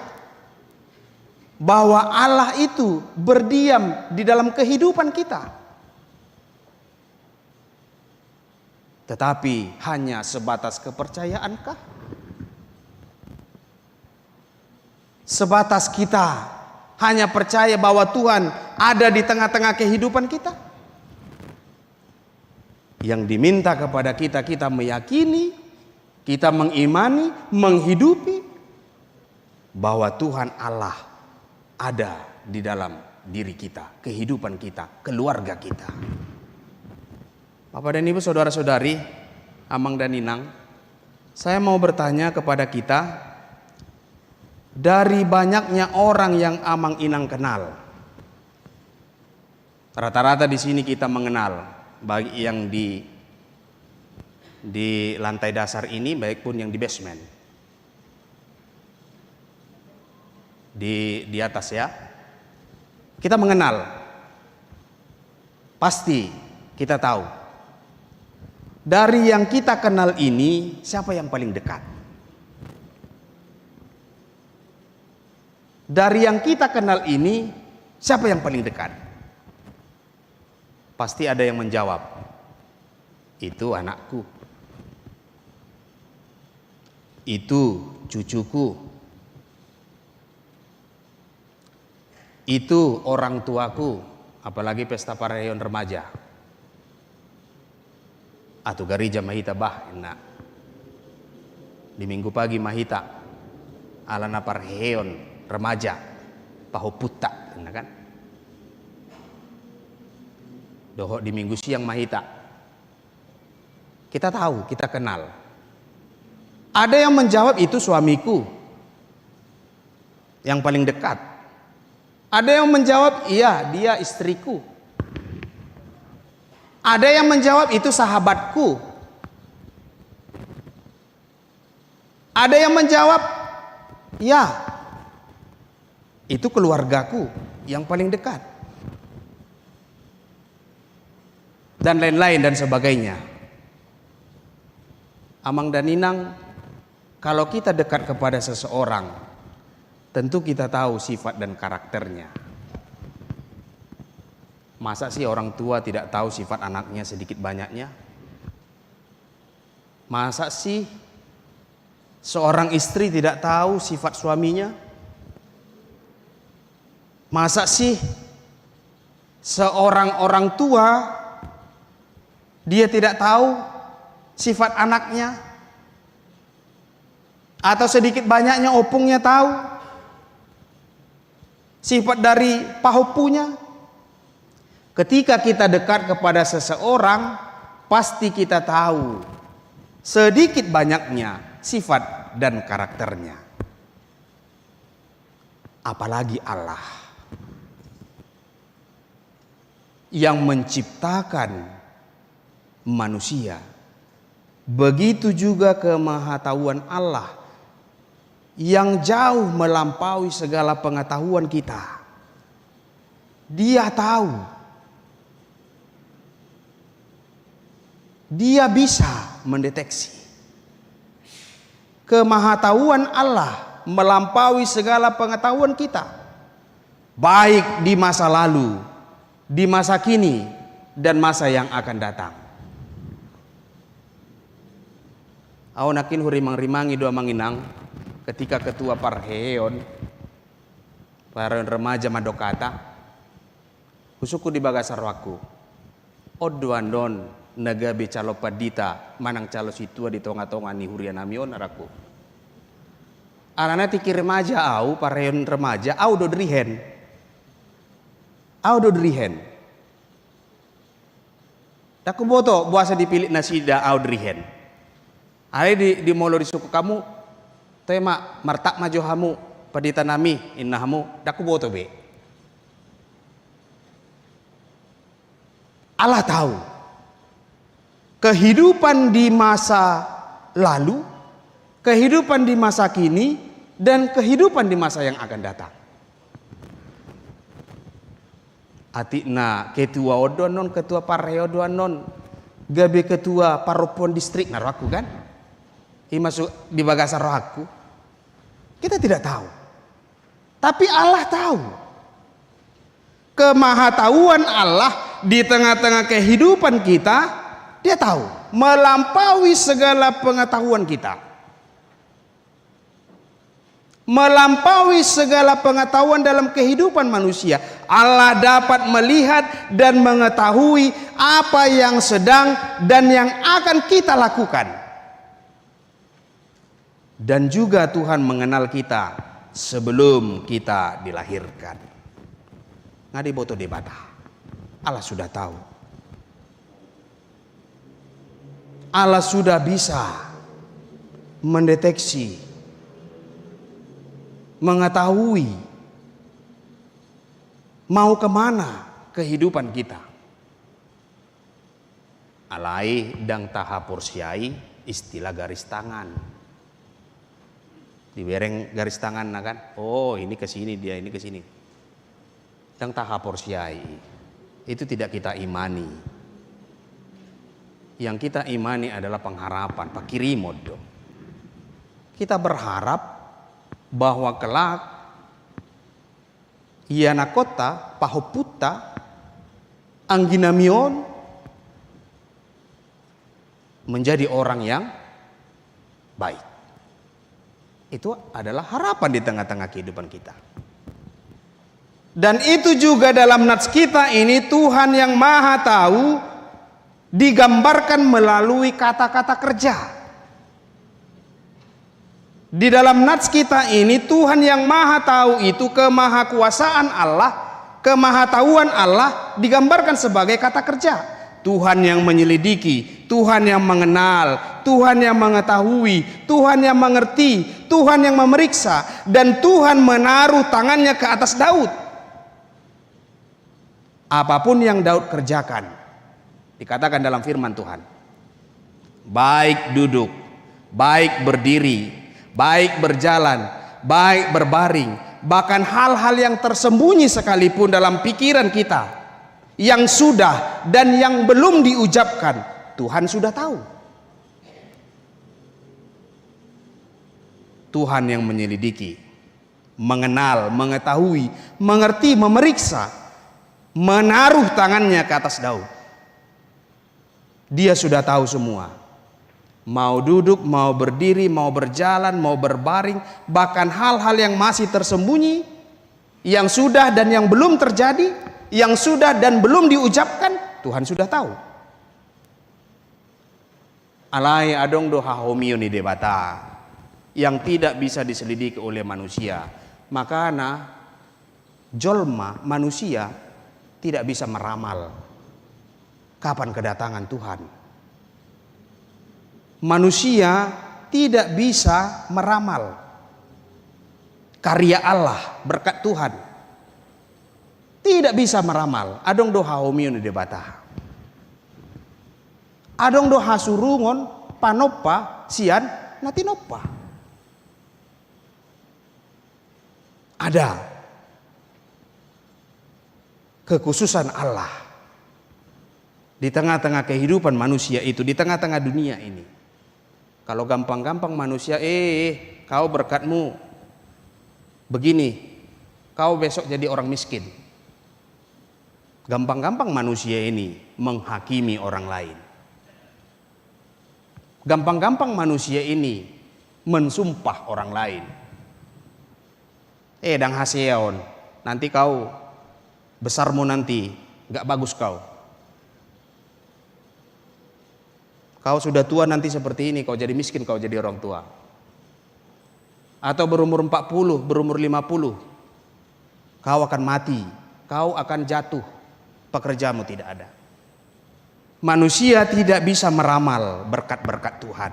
bahwa Allah itu berdiam di dalam kehidupan kita. Tetapi hanya sebatas kepercayaankah? Sebatas kita hanya percaya bahwa Tuhan ada di tengah-tengah kehidupan kita? Yang diminta kepada kita, kita meyakini, kita mengimani, menghidupi bahwa Tuhan Allah ada di dalam diri kita, kehidupan kita, keluarga kita. Bapak dan Ibu, saudara-saudari, Amang dan Inang, saya mau bertanya kepada kita, dari banyaknya orang yang Amang Inang kenal, rata-rata di sini kita mengenal, baik yang di, di lantai dasar ini, baik pun yang di basement. Di, di atas, ya. Kita mengenal. Pasti kita tahu. Dari yang kita kenal ini, siapa yang paling dekat? Dari yang kita kenal ini, siapa yang paling dekat? Pasti ada yang menjawab, "Itu anakku." Itu cucuku. Itu orang tuaku, apalagi pesta parheheon remaja. Ah, tu gareja ma hita bah, ninna. Di Minggu pagi ma hita, alana parheheon remaja, pahompunta, ninna kan. Dohot di Minggu siang ma hita. Kita tahu, kita kenal. Ada yang menjawab, "Itu suamiku yang paling dekat." Ada yang menjawab, "Iya, dia istriku." Ada yang menjawab, "Itu sahabatku." Ada yang menjawab, "Ya, itu keluargaku yang paling dekat." Dan lain-lain dan sebagainya. Amang dan Inang, kalau kita dekat kepada seseorang, tentu kita tahu sifat dan karakternya. Masa sih orang tua tidak tahu sifat anaknya sedikit banyaknya? Masa sih seorang istri tidak tahu sifat suaminya? Masa sih seorang orang tua, dia tidak tahu sifat anaknya? Atau sedikit banyaknya ompungnya tahu sifat dari pahompunya? Ketika kita dekat kepada seseorang, pasti kita tahu sedikit banyaknya sifat dan karakternya. Apalagi Allah yang menciptakan manusia. Begitu juga kemahatauan Allah yang jauh melampaui segala pengetahuan kita. Dia tahu. Dia bisa mendeteksi. Kemahatauan Allah melampaui segala pengetahuan kita, baik di masa lalu, di masa kini, dan masa yang akan datang. Au nangkin hurimang-rimangi do, Amang Inang, ketika ketua parheheon, parheheon remaja mandok hata, husungkun di bagasan rohangku. On do annon na gabe calon pandita manang calon sintua di tonga-tonga ni huria nami on, arangku. Alana tingki remaja au, parheheon remaja, au do dirihen. Au do dirihen. Ndang huboto boasa dipillit nasida au dirihen. Alai di, di molo disungkun hamu, toe ma, martak ma jo hamu, pandita nami, ninna hamu, ndang huboto be. Allah tahu kehidupan di masa lalu, kehidupan di masa kini, dan kehidupan di masa yang akan datang. Atik na ketua on do annon, ketua parheheon do annon, gabe ketua parompuan distrik na rohangku kan? I ma su di bagasan rohangku. Kita tidak tahu. Tapi Allah tahu. Kemahatauan Allah di tengah-tengah kehidupan kita, Dia tahu. Melampaui segala pengetahuan kita. Melampaui segala pengetahuan dalam kehidupan manusia. Allah dapat melihat dan mengetahui apa yang sedang dan yang akan kita lakukan. Dan juga Tuhan mengenal kita sebelum kita dilahirkan. Nga diboto Debata. Allah sudah tahu. Allah sudah bisa mendeteksi, mengetahui mau kemana kehidupan kita. Alai ndang tahaporseai istilah garis tangan. Dibereng garis tanganna kan, oh, ini ke sini dia, ini ke sini. Ndang tahaporseai. Itu tidak kita imani. Yang kita imani adalah pengharapan, panghirimon do. Kita berharap bahwa kelak ianakkonta, pahompunta, angginami on menjadi orang yang baik. Itu adalah harapan di tengah-tengah kehidupan kita. Dan itu juga dalam nats kita ini, Tuhan yang Maha Tahu digambarkan melalui kata-kata kerja. Di dalam nats kita ini, Tuhan yang Maha Tahu itu, kemahakuasaan Allah, kemahatauan Allah digambarkan sebagai kata kerja. Tuhan yang menyelidiki, Tuhan yang mengenal, Tuhan yang mengetahui, Tuhan yang mengerti, Tuhan yang memeriksa, dan Tuhan menaruh tangannya ke atas Daud. Apapun yang Daud kerjakan, dikatakan dalam firman Tuhan, baik duduk, baik berdiri, baik berjalan, baik berbaring, bahkan hal-hal yang tersembunyi sekalipun dalam pikiran kita, yang sudah dan yang belum diucapkan, Tuhan sudah tahu. Tuhan yang menyelidiki, mengenal, mengetahui, mengerti, memeriksa, menaruh tangannya ke atas Daud. Dia sudah tahu semua. Mau duduk, mau berdiri, mau berjalan, mau berbaring, bahkan hal-hal yang masih tersembunyi, yang sudah dan yang belum terjadi, yang sudah dan belum diucapkan, Tuhan sudah tahu. Alai adong do hahomion ni Debata yang tidak bisa diselidiki oleh manusia. Makana jolma, manusia, tidak bisa meramal kapan kedatangan Tuhan. Manusia tidak bisa meramal karya Allah, berkat Tuhan. Tidak bisa meramal. Adong do hahomion ni Debata. Adong do hasurungon panompa sian na tinompa. Ada kekhususan Allah di tengah-tengah kehidupan manusia itu, di tengah-tengah dunia ini. Kalau gampang-gampang manusia, eh, kau berkatmu begini, kau besok jadi orang miskin. Gampang-gampang manusia ini menghakimi orang lain. Gampang-gampang manusia ini mensumpah orang lain. Eh, dang hasea on, nanti kau besarmu nanti nggak bagus kau. Kau sudah tua nanti seperti ini, kau jadi miskin, kau jadi orang tua. Atau berumur empat puluh, berumur lima puluh, kau akan mati, kau akan jatuh, pekerjaanmu tidak ada. Manusia tidak bisa meramal berkat-berkat Tuhan.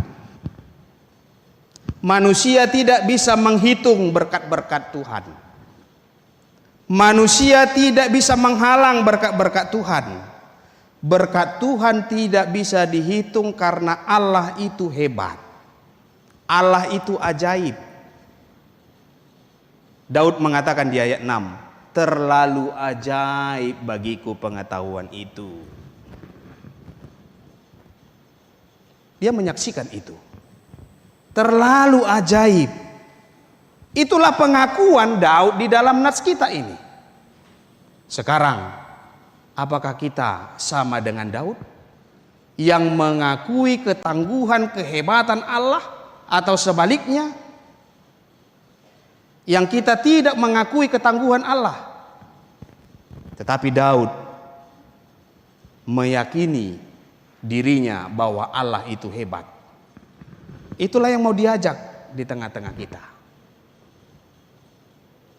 Manusia tidak bisa menghitung berkat-berkat Tuhan. Manusia tidak bisa menghalang berkat-berkat Tuhan. Berkat Tuhan tidak bisa dihitung karena Allah itu hebat. Allah itu ajaib. Daud mengatakan di ayat enam, "Terlalu ajaib bagiku pengetahuan itu." Dia menyaksikan itu. Terlalu ajaib. Itulah pengakuan Daud di dalam nats kita ini. Sekarang, apakah kita sama dengan Daud yang mengakui ketangguhan, kehebatan Allah, atau sebaliknya, yang kita tidak mengakui ketangguhan Allah? Tetapi Daud meyakini dirinya bahwa Allah itu hebat. Itulah yang mau diajak di tengah-tengah kita.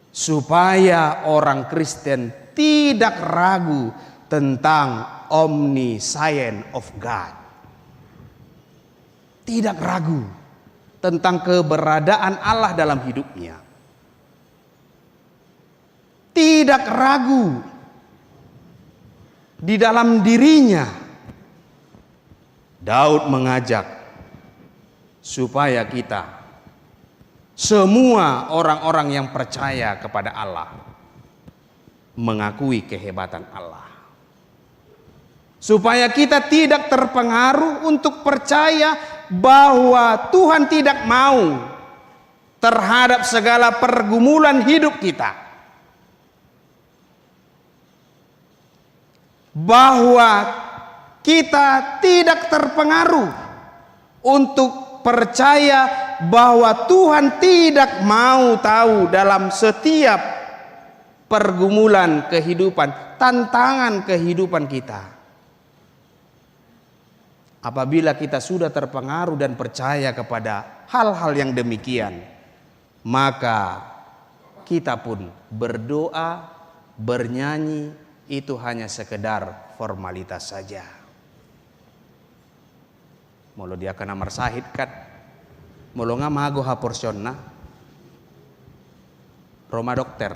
Supaya orang Kristen tidak ragu tentang omniscience of God. Tidak ragu tentang keberadaan Allah dalam hidupnya. Tidak ragu di dalam dirinya. Daud mengajak supaya kita, semua orang-orang yang percaya kepada Allah, mengakui kehebatan Allah. Supaya kita tidak terpengaruh untuk percaya bahwa Tuhan tidak mau terhadap segala pergumulan hidup kita. Bahwa kita tidak terpengaruh untuk percaya bahwa Tuhan tidak mau tahu dalam setiap pergumulan kehidupan, tantangan kehidupan kita. Apabila kita sudah terpengaruh dan percaya kepada hal-hal yang demikian, maka kita pun berdoa, bernyanyi, itu hanya sekedar formalitas saja. Molo di angka na marsahit kan, molo nga mago haporseaonna, ro ma dokter,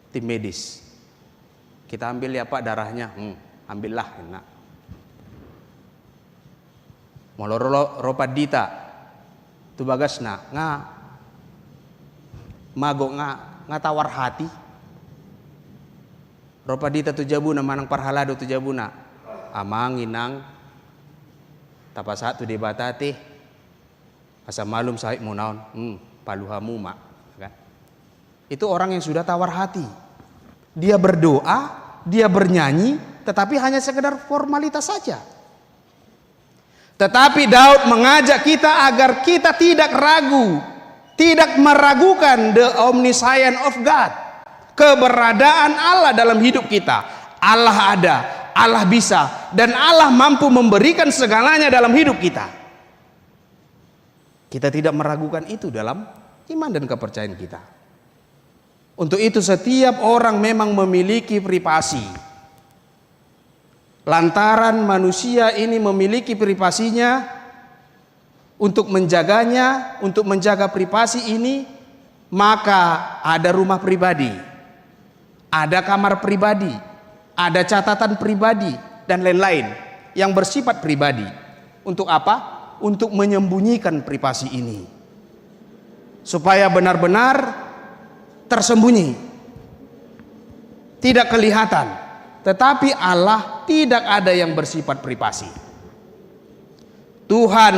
tim medis. Kita ambil ya Pak darahnya, hmm, ambillah, enak. Molo ro, ro pandita tu bagasna, nga mago, nga, nga tawar hati. Ro pandita tu jabuna manang parhalado tu jabuna. Amang, inang, tapasahat tu Debata te, asa malum sahitmuna on, hmm, palu hamu ma, kan? Itu orang yang sudah tawar hati. Dia berdoa, dia bernyanyi, tetapi hanya sekedar formalitas saja. Tetapi Daud mengajak kita agar kita tidak ragu, tidak meragukan the omniscience of God, keberadaan Allah dalam hidup kita. Allah ada, Allah bisa, dan Allah mampu memberikan segalanya dalam hidup kita. Kita tidak meragukan itu dalam iman dan kepercayaan kita. Untuk itu, setiap orang memang memiliki privasi. Lantaran manusia ini memiliki privasinya, untuk menjaganya, untuk menjaga privasi ini, maka ada rumah pribadi, ada kamar pribadi, ada catatan pribadi, dan lain-lain yang bersifat pribadi. Untuk apa? Untuk menyembunyikan privasi ini, supaya benar-benar tersembunyi, tidak kelihatan. Tetapi Allah tidak ada yang bersifat privasi. Tuhan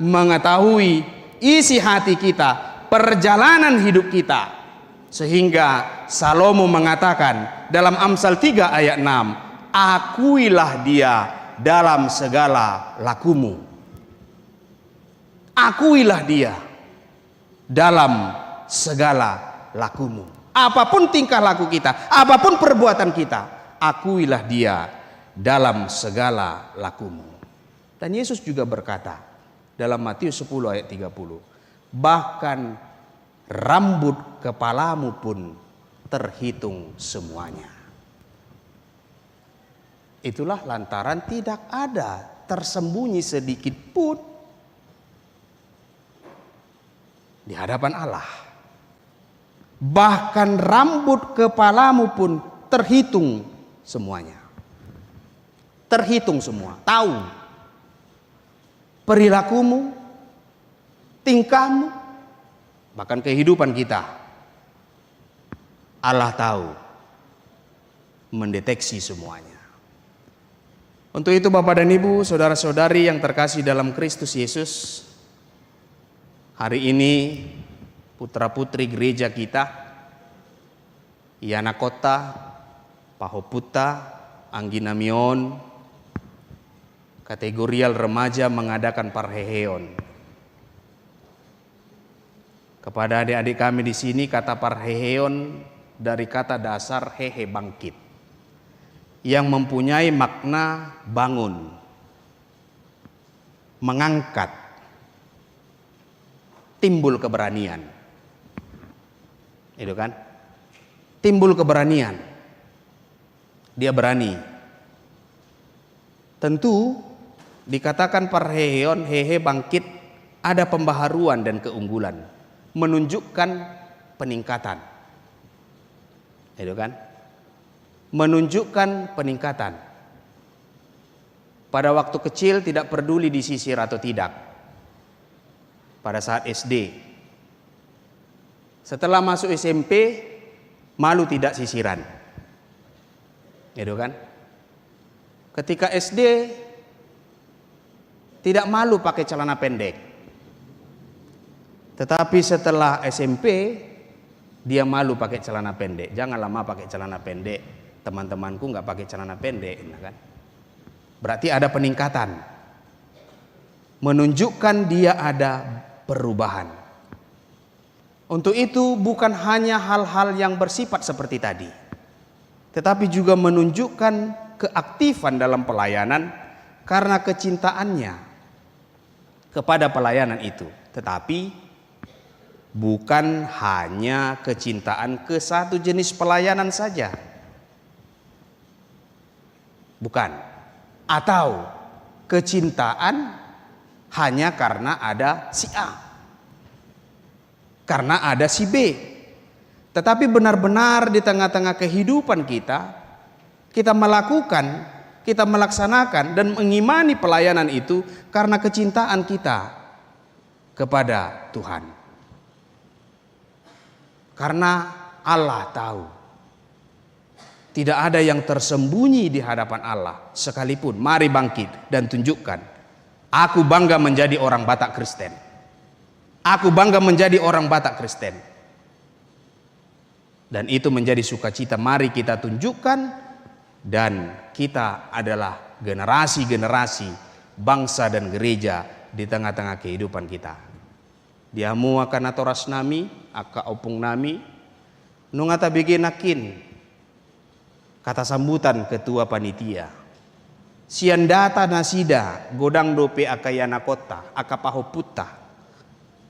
mengetahui isi hati kita, perjalanan hidup kita. Sehingga Salomo mengatakan dalam Amsal tiga ayat enam, "Akuilah Dia dalam segala lakumu." Akuilah Dia dalam segala lakumu. Apapun tingkah laku kita, apapun perbuatan kita, akuilah Dia dalam segala lakumu. Dan Yesus juga berkata dalam Matius sepuluh ayat tiga puluh, "Bahkan rambut kepalamu pun terhitung semuanya." Itulah lantaran tidak ada tersembunyi sedikit pun di hadapan Allah. Bahkan rambut kepalamu pun terhitung semuanya. Terhitung semua, tahu perilakumu, tingkahmu, bahkan kehidupan kita. Allah tahu, mendeteksi semuanya. Untuk itu, Bapak dan Ibu, saudara-saudari yang terkasih dalam Kristus Yesus, hari ini putra-putri gereja kita, ianakhonta, pahompunta, anggi nami on, kategorial remaja mengadakan parheheon. Kepada adik-adik kami di sini, kata parheheon dari kata dasar hehe, bangkit, yang mempunyai makna bangun, mengangkat, timbul keberanian. Itu kan? Timbul keberanian. Dia berani. Tentu, dikatakan parheheon, hehe, bangkit, ada pembaharuan dan keunggulan, menunjukkan peningkatan. Itu kan? Menunjukkan peningkatan. Pada waktu kecil tidak peduli disisir atau tidak. Pada saat S D. Setelah masuk S M P, malu tidak sisiran. Gitu kan? Ketika S D, tidak malu pakai celana pendek. Tetapi setelah S M P, dia malu pakai celana pendek. "Janganlah, Ma, pakai celana pendek. Teman-temanku nggak pakai celana pendek," nah kan. Berarti ada peningkatan. Menunjukkan dia ada perubahan. Untuk itu, bukan hanya hal-hal yang bersifat seperti tadi, tetapi juga menunjukkan keaktifan dalam pelayanan karena kecintaannya kepada pelayanan itu, tetapi bukan hanya kecintaan ke satu jenis pelayanan saja. Bukan. Atau kecintaan hanya karena ada si A, karena ada si B. Tetapi benar-benar di tengah-tengah kehidupan kita, kita melakukan, kita melaksanakan dan mengimani pelayanan itu karena kecintaan kita kepada Tuhan. Karena Allah tahu. Tidak ada yang tersembunyi di hadapan Allah sekalipun. Mari bangkit dan tunjukkan, "Aku bangga menjadi orang Batak Kristen. Aku bangga menjadi orang Batak Kristen." Dan itu menjadi sukacita. Mari kita tunjukkan, dan kita adalah generasi-generasi bangsa dan gereja di tengah-tengah kehidupan kita. Di hamu angka natorasnami, angka ompungnami, nunga tabege nangkin kata sambutan ketua panitia. Sian data nasida, godang dope angka ianakhonta, angka pahompunta.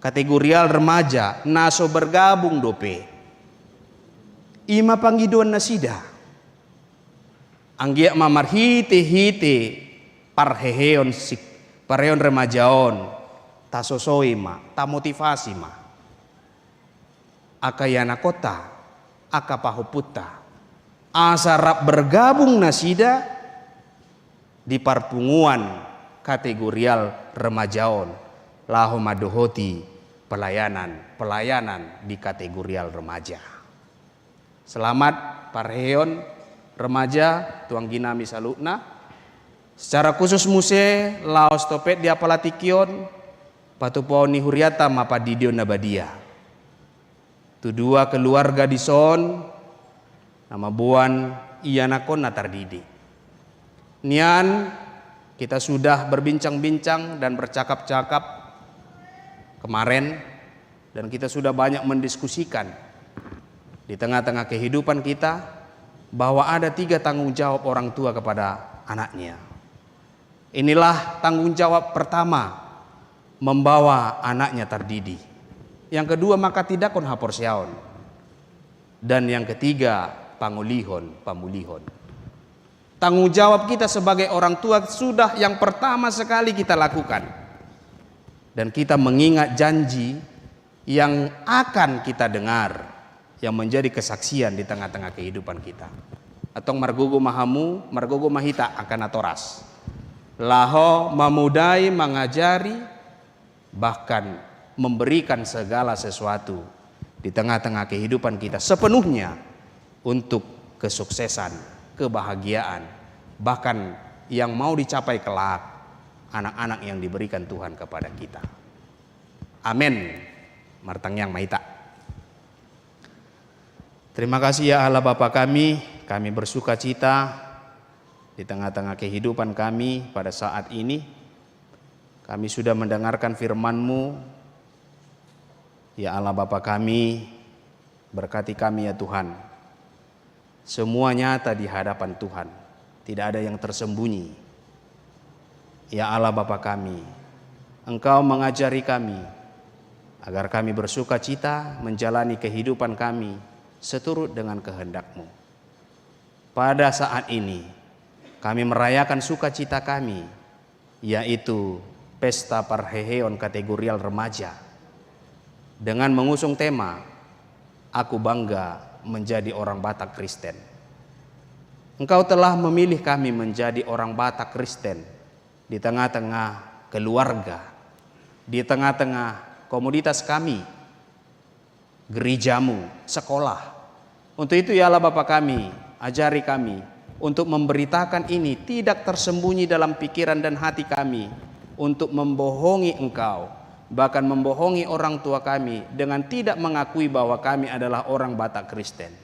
Kategorial remaja na so bergabung dope. I ma pangidoan nasida. Anggiat ma marhite-hite parheheon sik-, parheheon remaja on, tasosoi ma, tamotivasi ma angka ianakhonta, angka pahompunta, asa rap bergabung nasida di parpunguan kategorial remaja on, laho mandohoti pelayanan, pelayanan di kategorial remaja. Selamat parheheon remaja tu angginami saluhutna. Secara khusus muse, laos topet di apala tingki on, patupaon ni hurianta ma pandidion na badia tu dua keluarga dison, na mamboan ianakhonna tardidik. Nian, kita sudah berbincang-bincang dan bercakap-cakap kemarin, dan kita sudah banyak mendiskusikan di tengah-tengah kehidupan kita, bahwa ada tiga tanggung jawab orang tua kepada anaknya. Inilah tanggung jawab pertama, membawa anaknya tardidi. Yang kedua, manghatindanghon haporseaon. Dan yang ketiga, pangolihon, pamulihon. Tanggung jawab kita sebagai orang tua sudah yang pertama sekali kita lakukan. Dan kita mengingat janji yang akan kita dengar, yang menjadi kesaksian di tengah-tengah kehidupan kita. Antong margogo ma hamu, margogo ma hita angka natoras, laho mamodai, mangajari, bahkan memberikan segala sesuatu di tengah-tengah kehidupan kita sepenuhnya untuk kesuksesan, kebahagiaan, bahkan yang mau dicapai kelak anak-anak yang diberikan Tuhan kepada kita. Amen. Martangiang ma hita. Terima kasih ya Allah Bapa kami, kami bersukacita di tengah-tengah kehidupan kami pada saat ini. Kami sudah mendengarkan firman-Mu. Ya Allah Bapa kami, berkati kami ya Tuhan. Semua nyata di hadapan Tuhan. Tidak ada yang tersembunyi. Ya Allah Bapa kami, Engkau mengajari kami agar kami bersukacita menjalani kehidupan kami seturut dengan kehendak-Mu. Pada saat ini, kami merayakan sukacita kami, yaitu pesta parheheon kategorial remaja, dengan mengusung tema, "Aku bangga menjadi orang Batak Kristen." Engkau telah memilih kami menjadi orang Batak Kristen di tengah-tengah keluarga, di tengah-tengah komoditas kami, gereja-Mu, sekolah. Untuk itu, ya Allah Bapa kami, ajari kami untuk memberitakan ini tidak tersembunyi dalam pikiran dan hati kami, untuk membohongi Engkau, bahkan membohongi orang tua kami dengan tidak mengakui bahwa kami adalah orang Batak Kristen.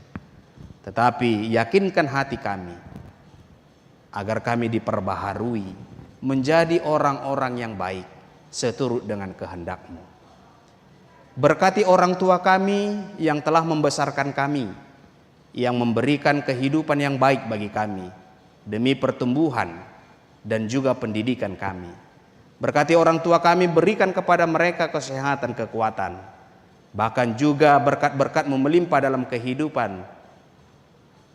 Tetapi yakinkan hati kami, agar kami diperbaharui menjadi orang-orang yang baik seturut dengan kehendak-Mu. Berkati orang tua kami yang telah membesarkan kami, yang memberikan kehidupan yang baik bagi kami, demi pertumbuhan dan juga pendidikan kami. Berkati orang tua kami, berikan kepada mereka kesehatan, kekuatan, bahkan juga berkat-berkat-Mu melimpah dalam kehidupan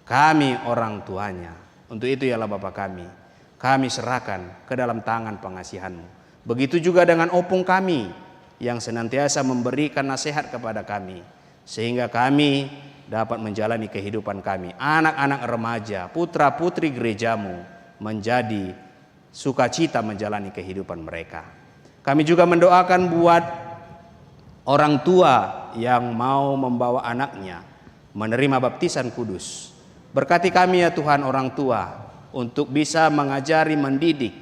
kami orang tuanya. Untuk itu, ya Allah Bapa kami, kami serahkan ke dalam tangan pengasihan-Mu. Begitu juga dengan opung kami yang senantiasa memberikan nasihat kepada kami, sehingga kami dapat menjalani kehidupan kami. Anak-anak remaja, putra-putri gereja-Mu menjadi sukacita menjalani kehidupan mereka. Kami juga mendoakan buat orang tua yang mau membawa anaknya menerima baptisan kudus. Berkati kami, ya Tuhan, orang tua, untuk bisa mengajari, mendidik,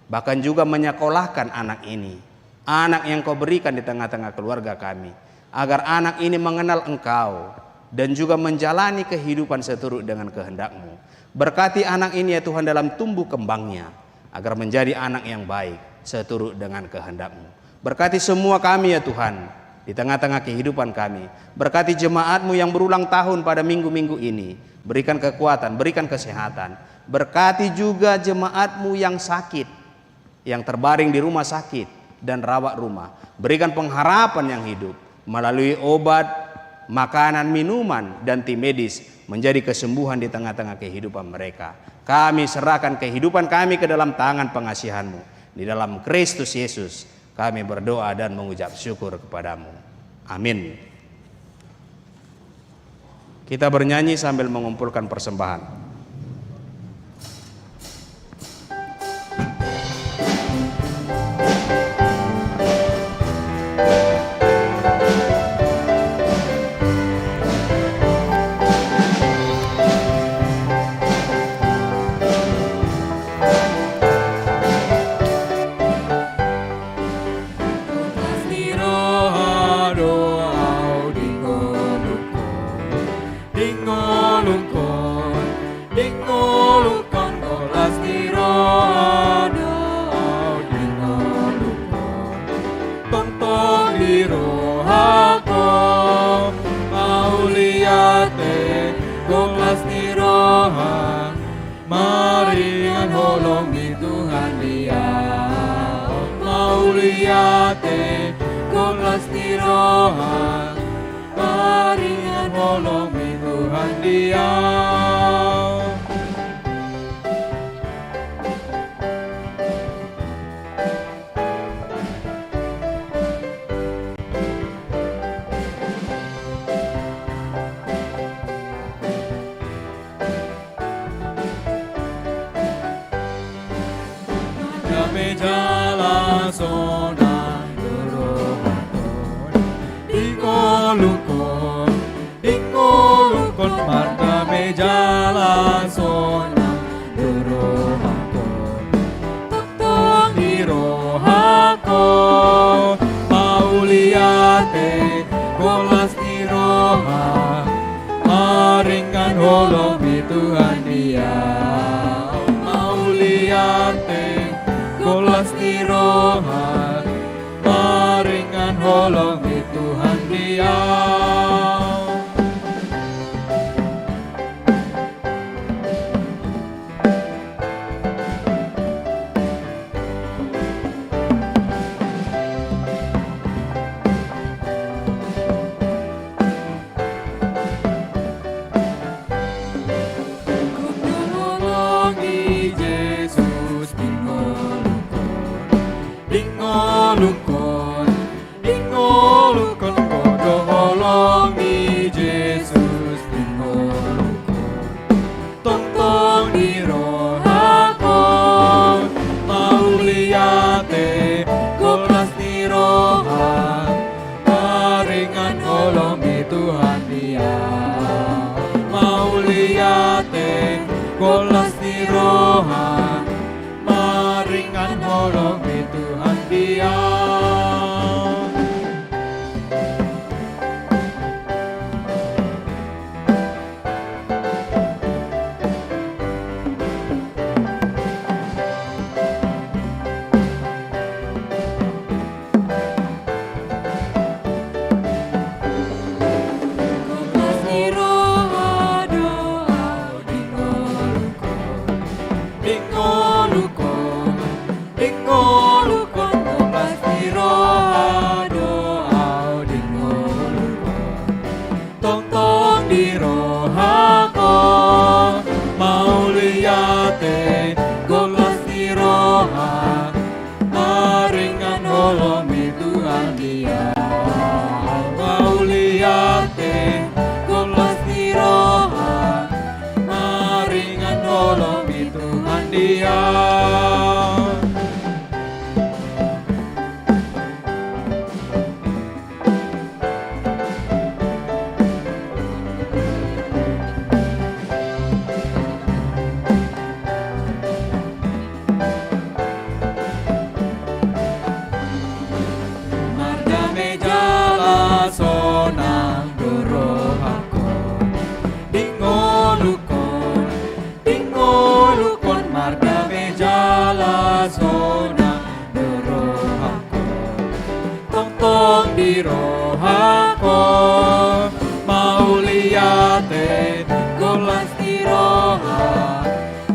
bahkan juga menyekolahkan anak ini, anak yang Kau berikan di tengah-tengah keluarga kami, agar anak ini mengenal Engkau dan juga menjalani kehidupan seturut dengan kehendak-Mu. Berkati anak ini, ya Tuhan, dalam tumbuh kembangnya, agar menjadi anak yang baik seturut dengan kehendak-Mu. Berkati semua kami, ya Tuhan, di tengah-tengah kehidupan kami. Berkati jemaat-Mu yang berulang tahun pada minggu-minggu ini. Berikan kekuatan, berikan kesehatan. Berkati juga jemaat-Mu yang sakit, yang terbaring di rumah sakit dan rawat rumah. Berikan pengharapan yang hidup melalui obat, makanan, minuman, dan tim medis, menjadi kesembuhan di tengah-tengah kehidupan mereka. Kami serahkan kehidupan kami ke dalam tangan pengasihan-Mu. Di dalam Kristus Yesus kami berdoa dan mengucap syukur kepada-Mu. Amin. Kita bernyanyi sambil mengumpulkan persembahan. Di ngolungkon, di ngolungkon, di ngolungkon, golas ni roha do au di ngolungkon. Tongtong di rohangku, mauliate, golas ni roha, maringan holong ni Tuhan di au. Mauliate, golas ni roha, maringan holong ni Tuhan di au. Dame jala sonang do rohangkon, di ngolungkon, di ngolungkon, mardame jala sonang do rohangkon. Tongtong di rohangkon, mauliate, golas ni roha, maringan holong ni Tuhan di au. Mauliate, golas ni roha, maringan holong ni Tuhan di au. Holong ni Jesus di ngolungkon, di ngolungkon, di ngolungkon, do holong ni Jesus di ngolungkon. Tongtong di rohangkon, mauliate, golas ni roha, maringan holong ni Tuhan di au. Mauliate, golas ni roha, maringan holong ni Tuhan di au. Di rohangku, mauliate, golas di roha,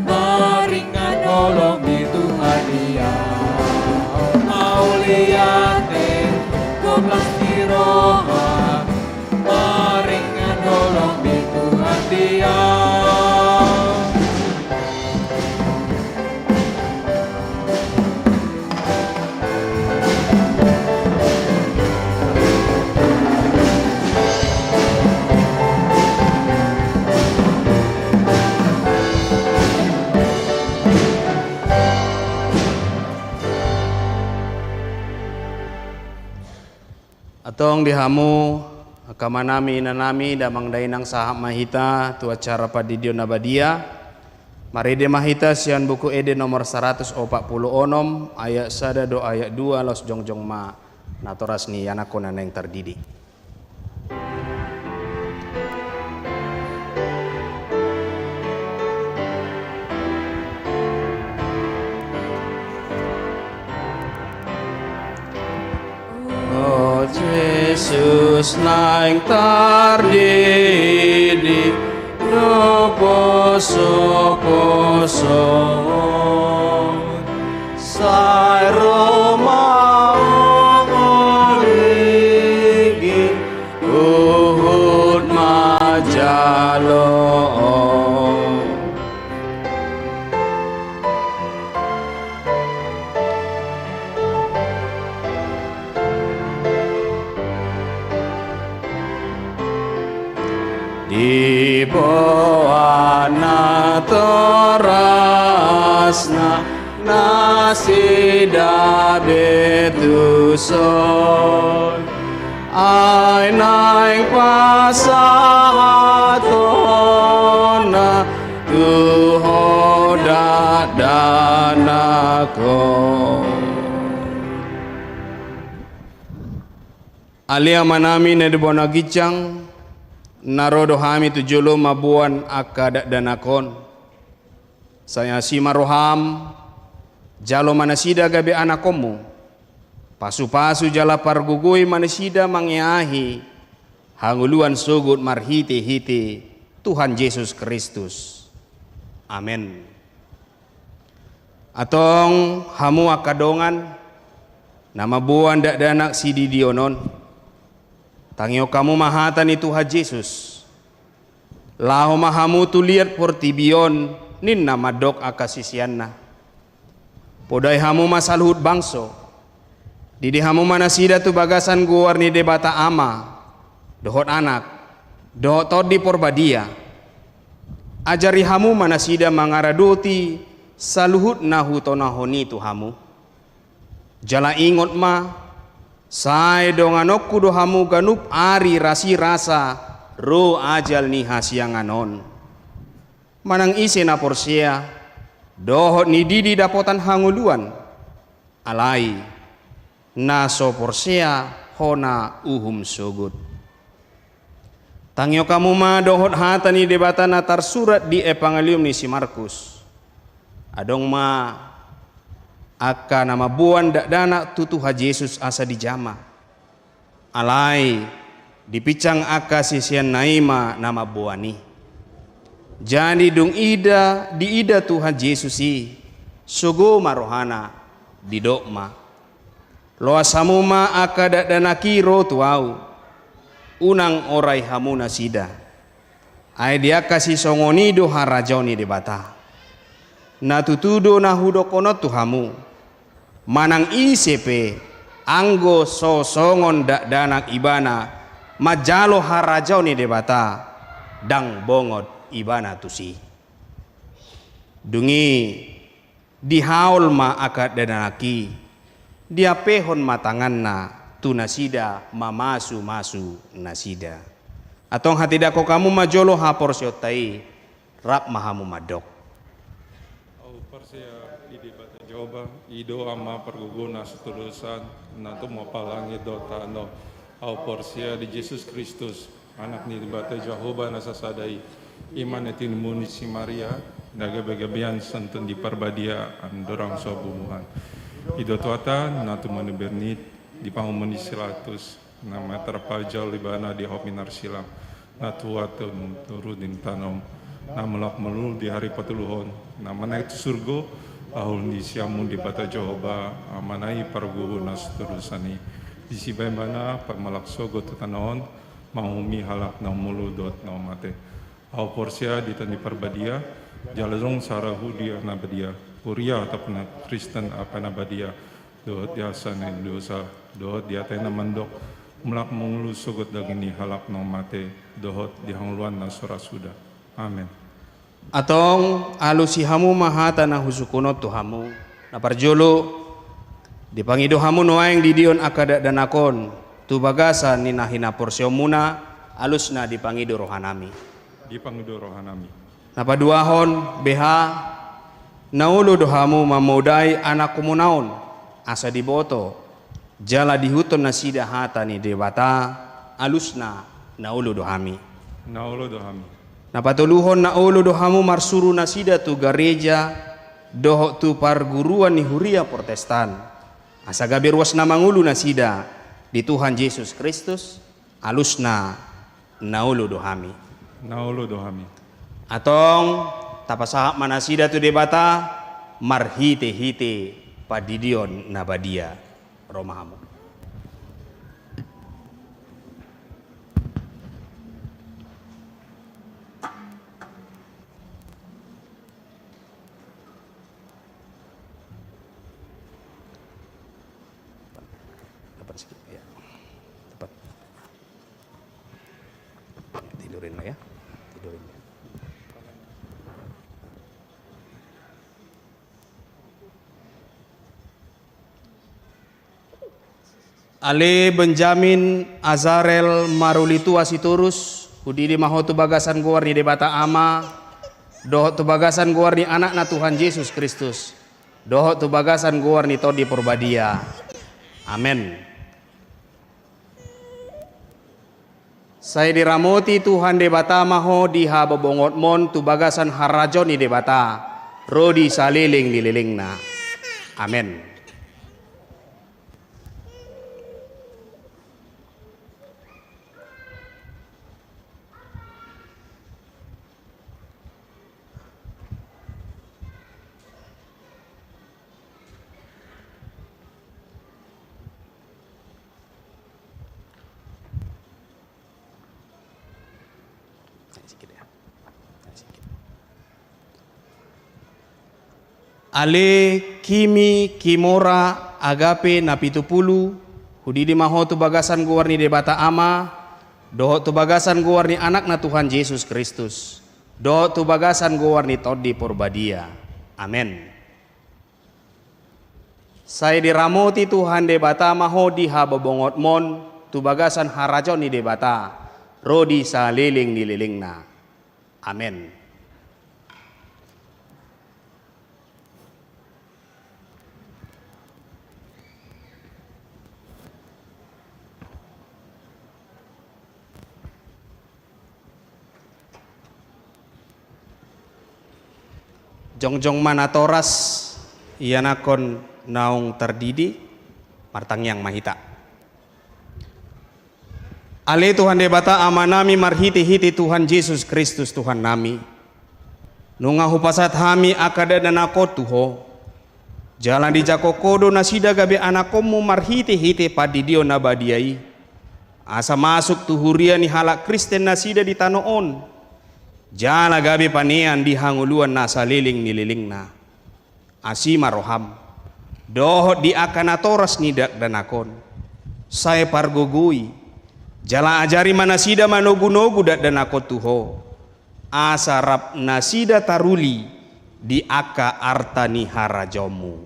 maringan holong di Tuhan Dia. Mauliate, golas di roha, maringan holong di Tuhan Dia. Antong di hamu angka amanami, inanami, damang dainang, sahat ma hita tu acara pandidion na badia. Marende ma hita sian Buku Ende nomor saratus opat pulu onom, ayat sada dohot ayat dua, laos jongjong ma natoras ni anakkon na naeng tardidi. O Jesus naeng tardidi do posoposo, sai ro ma Ho ligin, huhut ma jalo. Diboan natorasna nasida be tuson, ai naeng pasahatonna tu Ho dakdanak on. Ale Amanami na di banua ginjang, na ro do hami tu jolo mamboan angka dakdanak on. Sai asi ma roham, jalo ma nasida gabe anakkonmu. Pasupasu jala pargogoi ma nasida mangeahi hangoluan sogot marhitehite Tuhan Jesus Kristus. Amen. Antong hamu angka dongan na mamboan dakdanak sididion on, tangihon hamu ma hata ni Tuhan Jesus. Laho ma hamu tu liat portibi on, ninna mandok angka siseanna. Podai hamu ma saluhut bangso. Didi hamu ma nasida tu bagasan goar ni Debata Ama, dohot Anak, dohot Tondi Porbadia. Ajari hamu ma nasida mangaradoti saluhut na hutonahon i tu hamu. Jala ingot ma, sai donganonku do hamu ganup ari rasirasa ro ajal ni hasiangan on. Manang ise na porsea, dohot nididi dapotan hangoluan, alai na so porsea hona uhum sogot. Tangihon hamu ma dohot hata ni Debata na tarsurat di Epangelium ni si Markus. Adong ma angka na mamboan dakdanak tu Tuhan Jesus asa dijama. Alai dipinsang angka siseanna i ma na mamboan i. Jadi dung ida, diida Tuhan Jesus i, sogo ma rohana, didok ma: Loas hamu ma angka dakdanak i ro tu ahu, unang orai hamu nasida. Ai di angka sisongon i do harajaon ni Debata. Na tutu do na hudokkonon tu hamu, manang ise pe, anggo so songon dakdanak ibana manjalo harajaon ni Debata, ndang bongot ibana tusi. Dung i dihaol ma angka dakdanak i, diampehon ma tanganna tu nasida mamasumasu nasida. Antong hatindangkon hamu ma jolo haporseaonta i, rap ma hamu mandok: Ahu porsea di Debata Jahowa, i do Ama pargogoi na so tolosan, na tumompa langit dohot tano. Ahu porsea di Jesus Kristus, Anak ni Debata Jahowa na sasada i, i ma na tinumburung ni si Maria, na gabegabean sian Tondi Parbadia, andorang so bunuhan. I do Tuhanta na tumanda bernit, di panguhuman ni si Pilatus, Na matar pajal ibana di hau pinarsilang, na tuat tu nunturutin tanom, na mulak mulu di ari patoluhon, na manaek tu surgo, ahul ni siamun Debata Jahowa, Amana i parguhu na situlusan i. Disi ma ibana pamalak sogot tu tano on, manguhumi halak na mulu dohot na mate. Au porsea di Tondi Parbadia, jala adong sara huria na badia, huria atap na Kristen apa na badia, dohot di asa ni dosa, dohot di ate na mandok, mulak mangolu sogot daging ni halak na mate, dohot di hangoluan na so ra suda. Amen. Antong, alusi hamu ma hata na husungkun on tu hamu. Na parjolo, dipangido hamu nuaeng didion angka dakdanak on, tu bagasan ni na hinaporseaonmuna, alusna dipangido rohanami. Dipangido rohanami. Na paduahon, beha, na olo do hamu mamodai anakmuna on, asa diboto, jala diihuthon nasida hata ni Debata, alusna, na olo do hami. Na olo do hami. Na patoluhon, na olo do hamu marsuru nasida tu gareja, dohot tu parguruan ni huria Protestan. Asa gabe ruas na mangolu nasida, di Tuhan Jesus Kristus, alusna, na olo do hami. Na olo do hami. Antong, tapasahat ma nasida tu Debata, marhitehite pandidion na badia. Ro ma hamu. Depan sedikit, ya. Tepat. Ya, tidurin lah ya. Tidurin ya. Ale Benjamin Azarel Marulitua Sitorus, hudidi ma ho tu bagasan goar ni Debata Ama, dohot tu bagasan goar ni Anakna Tuhan Jesus Kristus, dohot tu bagasan goar ni Tondi Porbadia. Amen. Sai diramoti Tuhan Debata ma ho di habobongonmon tu bagasan harajaon ni Debata, ro di saleleng ni lelengna. Amen. Ale Kimi Kimora Agape Napitupulu, hudidi ma ho tu bagasan goar ni Debata Ama, dohot tu bagasan goar ni Anakna Tuhan Jesus Kristus, dohot tu bagasan goar ni Tondi Porbadia. Amen. Sai diramoti Tuhan Debata ma ho di habobongonmon, tu bagasan harajaon ni Debata, ro di saleleng ni lelengna. Amen. Jongjong ma natoras, ianakhon naung tardidi, martangiang ma hita. Ale Tuhan Debata Amanami marhitehite Tuhan Jesus Kristus Tuhannami. Nunga hupasahat hami angka dakdanak on tu Ho. Jala dijangkon Ho do nasida gabe anakhonmu marhitehite pandidion na badia i. Asa masuk tu huria ni halak Kristen nasida di tano on. Jala gabe panean di hangoluan na saleleng ni lelengna. Asi ma roham, dohot di angka natoras ni dakdanak on. Sai pargogoi, jala ajari ma nasida manogunogu dakdanak on tu Ho. Asa rap nasida taruli di angka arta ni harajaonmu.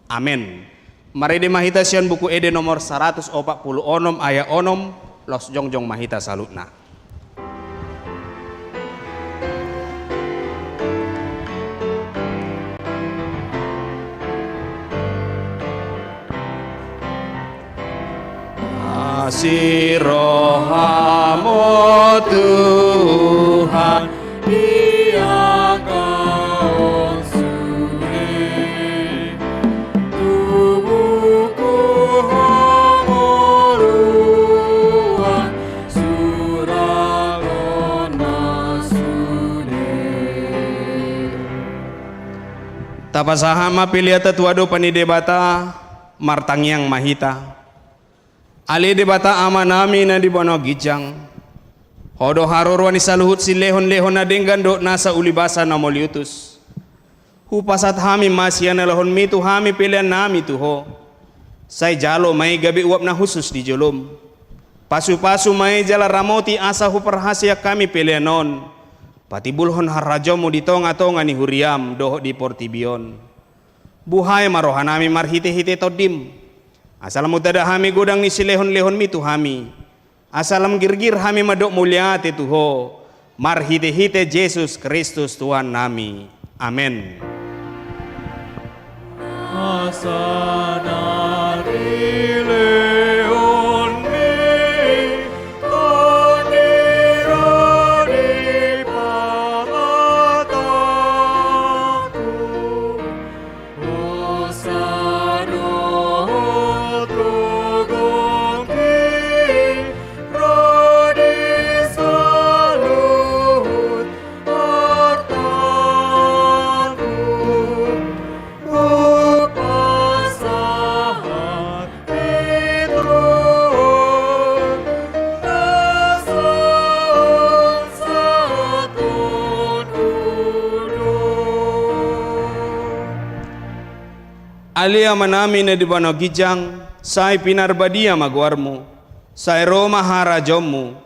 Amen. Marende ma hita sian Buku Ende nomor saratus opat pulu onom ayat onom, laos jongjong ma hita saluhutna. Asi rohamu Tuhan, ia kau sure. Tubuhku ho ngolu Tapasahat ma peleanta tu adopan ni Debata, martangiang ma hita. Ale Debata Amanami na di banua ginjang, Ho do haroroan ni saluhut silehonlehon na denggan dohot nasa ulibasa na mauliutus. Hupasahat hami ma sian na nilehonMi tu hami peleannami tu Ho. Sai jalo ma i gabe uap na hushus di joloM. Pasupasu ma i jala ramoti asa huparhaseang hami pelean on patimbulhon harajaonMu di tongatonga ni huriaM dohot di portibi on. Buhai ma rohanami marhitehite TondiM, asa lam hutada hami godang ni silehonlehonMi tu hami, asa lam girgir hami mandok mauliate tu Ho, marhitehite Jesus Kristus Tuhannami. Amen. Asa na nilehonMi Tondi ro di pamatangku, hosa dohot gogongki ro di saluhut artangku. Hupasahat Petrus, na sahat on hu do. Ale Amanami na di banua ginjang, sai pinarbadia ma goarMu, sai ro ma harajaonMu,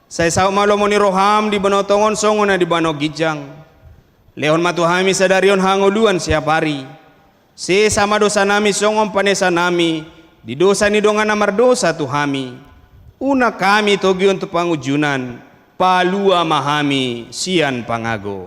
sai saut ma lomo ni rohaM di banua tonga on songon na di banua ginjang. Lehon ma tu hami sadari on hangoluan siapari. Sesa ma dosanami songon panesanami di dosa ni dongan na mardosa tu hami. Unang hami togihon tu pangunjunan, palua ma hami sian pangago.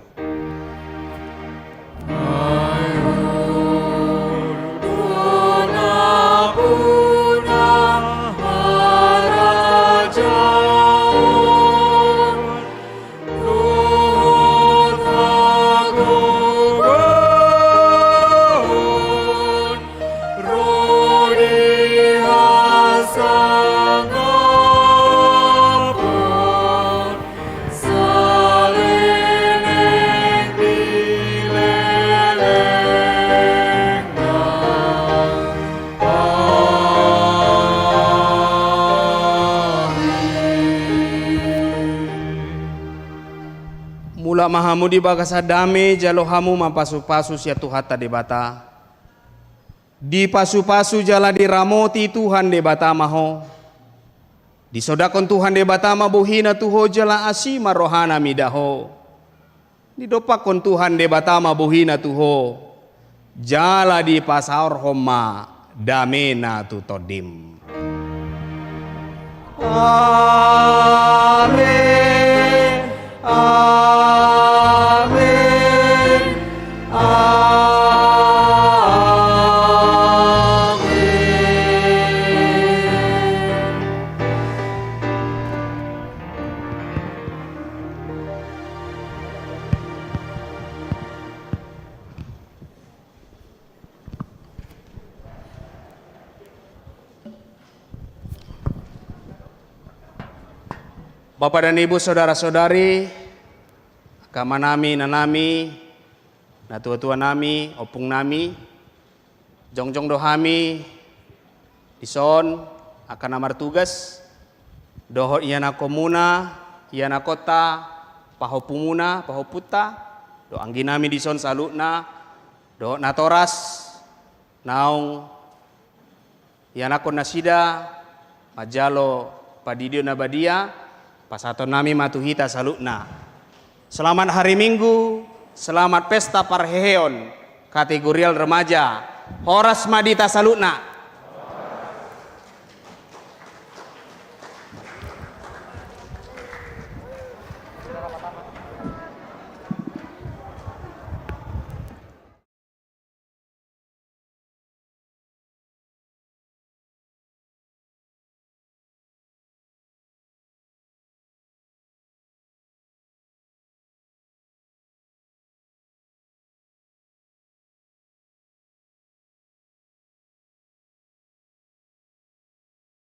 Mulak ma hamu di bagasan dame, jalo hamu ma pasupasu sian Tuhanta Debata. Dipasupasu jala diramoti Tuhan Debata ma ho. Disondangkon Tuhan Debata ma bohiNa tu ho jala asi ma rohaNa mida ho. Didompakkon Tuhan Debata ma bohiNa tu ho, jala dipasaorhon ma dameNa tu tondim. Amen. Amen. Amen. Bapa dan Ibu, saudara-saudari, angka amanami, inanami, natuatuanami, ompungnami, jongjong do hami dison, angka na martugas, dohot ianakkonmuna, ianakkonta, pahompumuna, pahompunta, dohot angginami dison saluhutna, dohot natoras, naung ianakkon nasida manjalo pandidion na badia, pasahatonnami ma tu hita saluhutna. Selamat hari Minggu, selamat pesta parheheon kategorial remaja. Horas ma di hita saluhutna.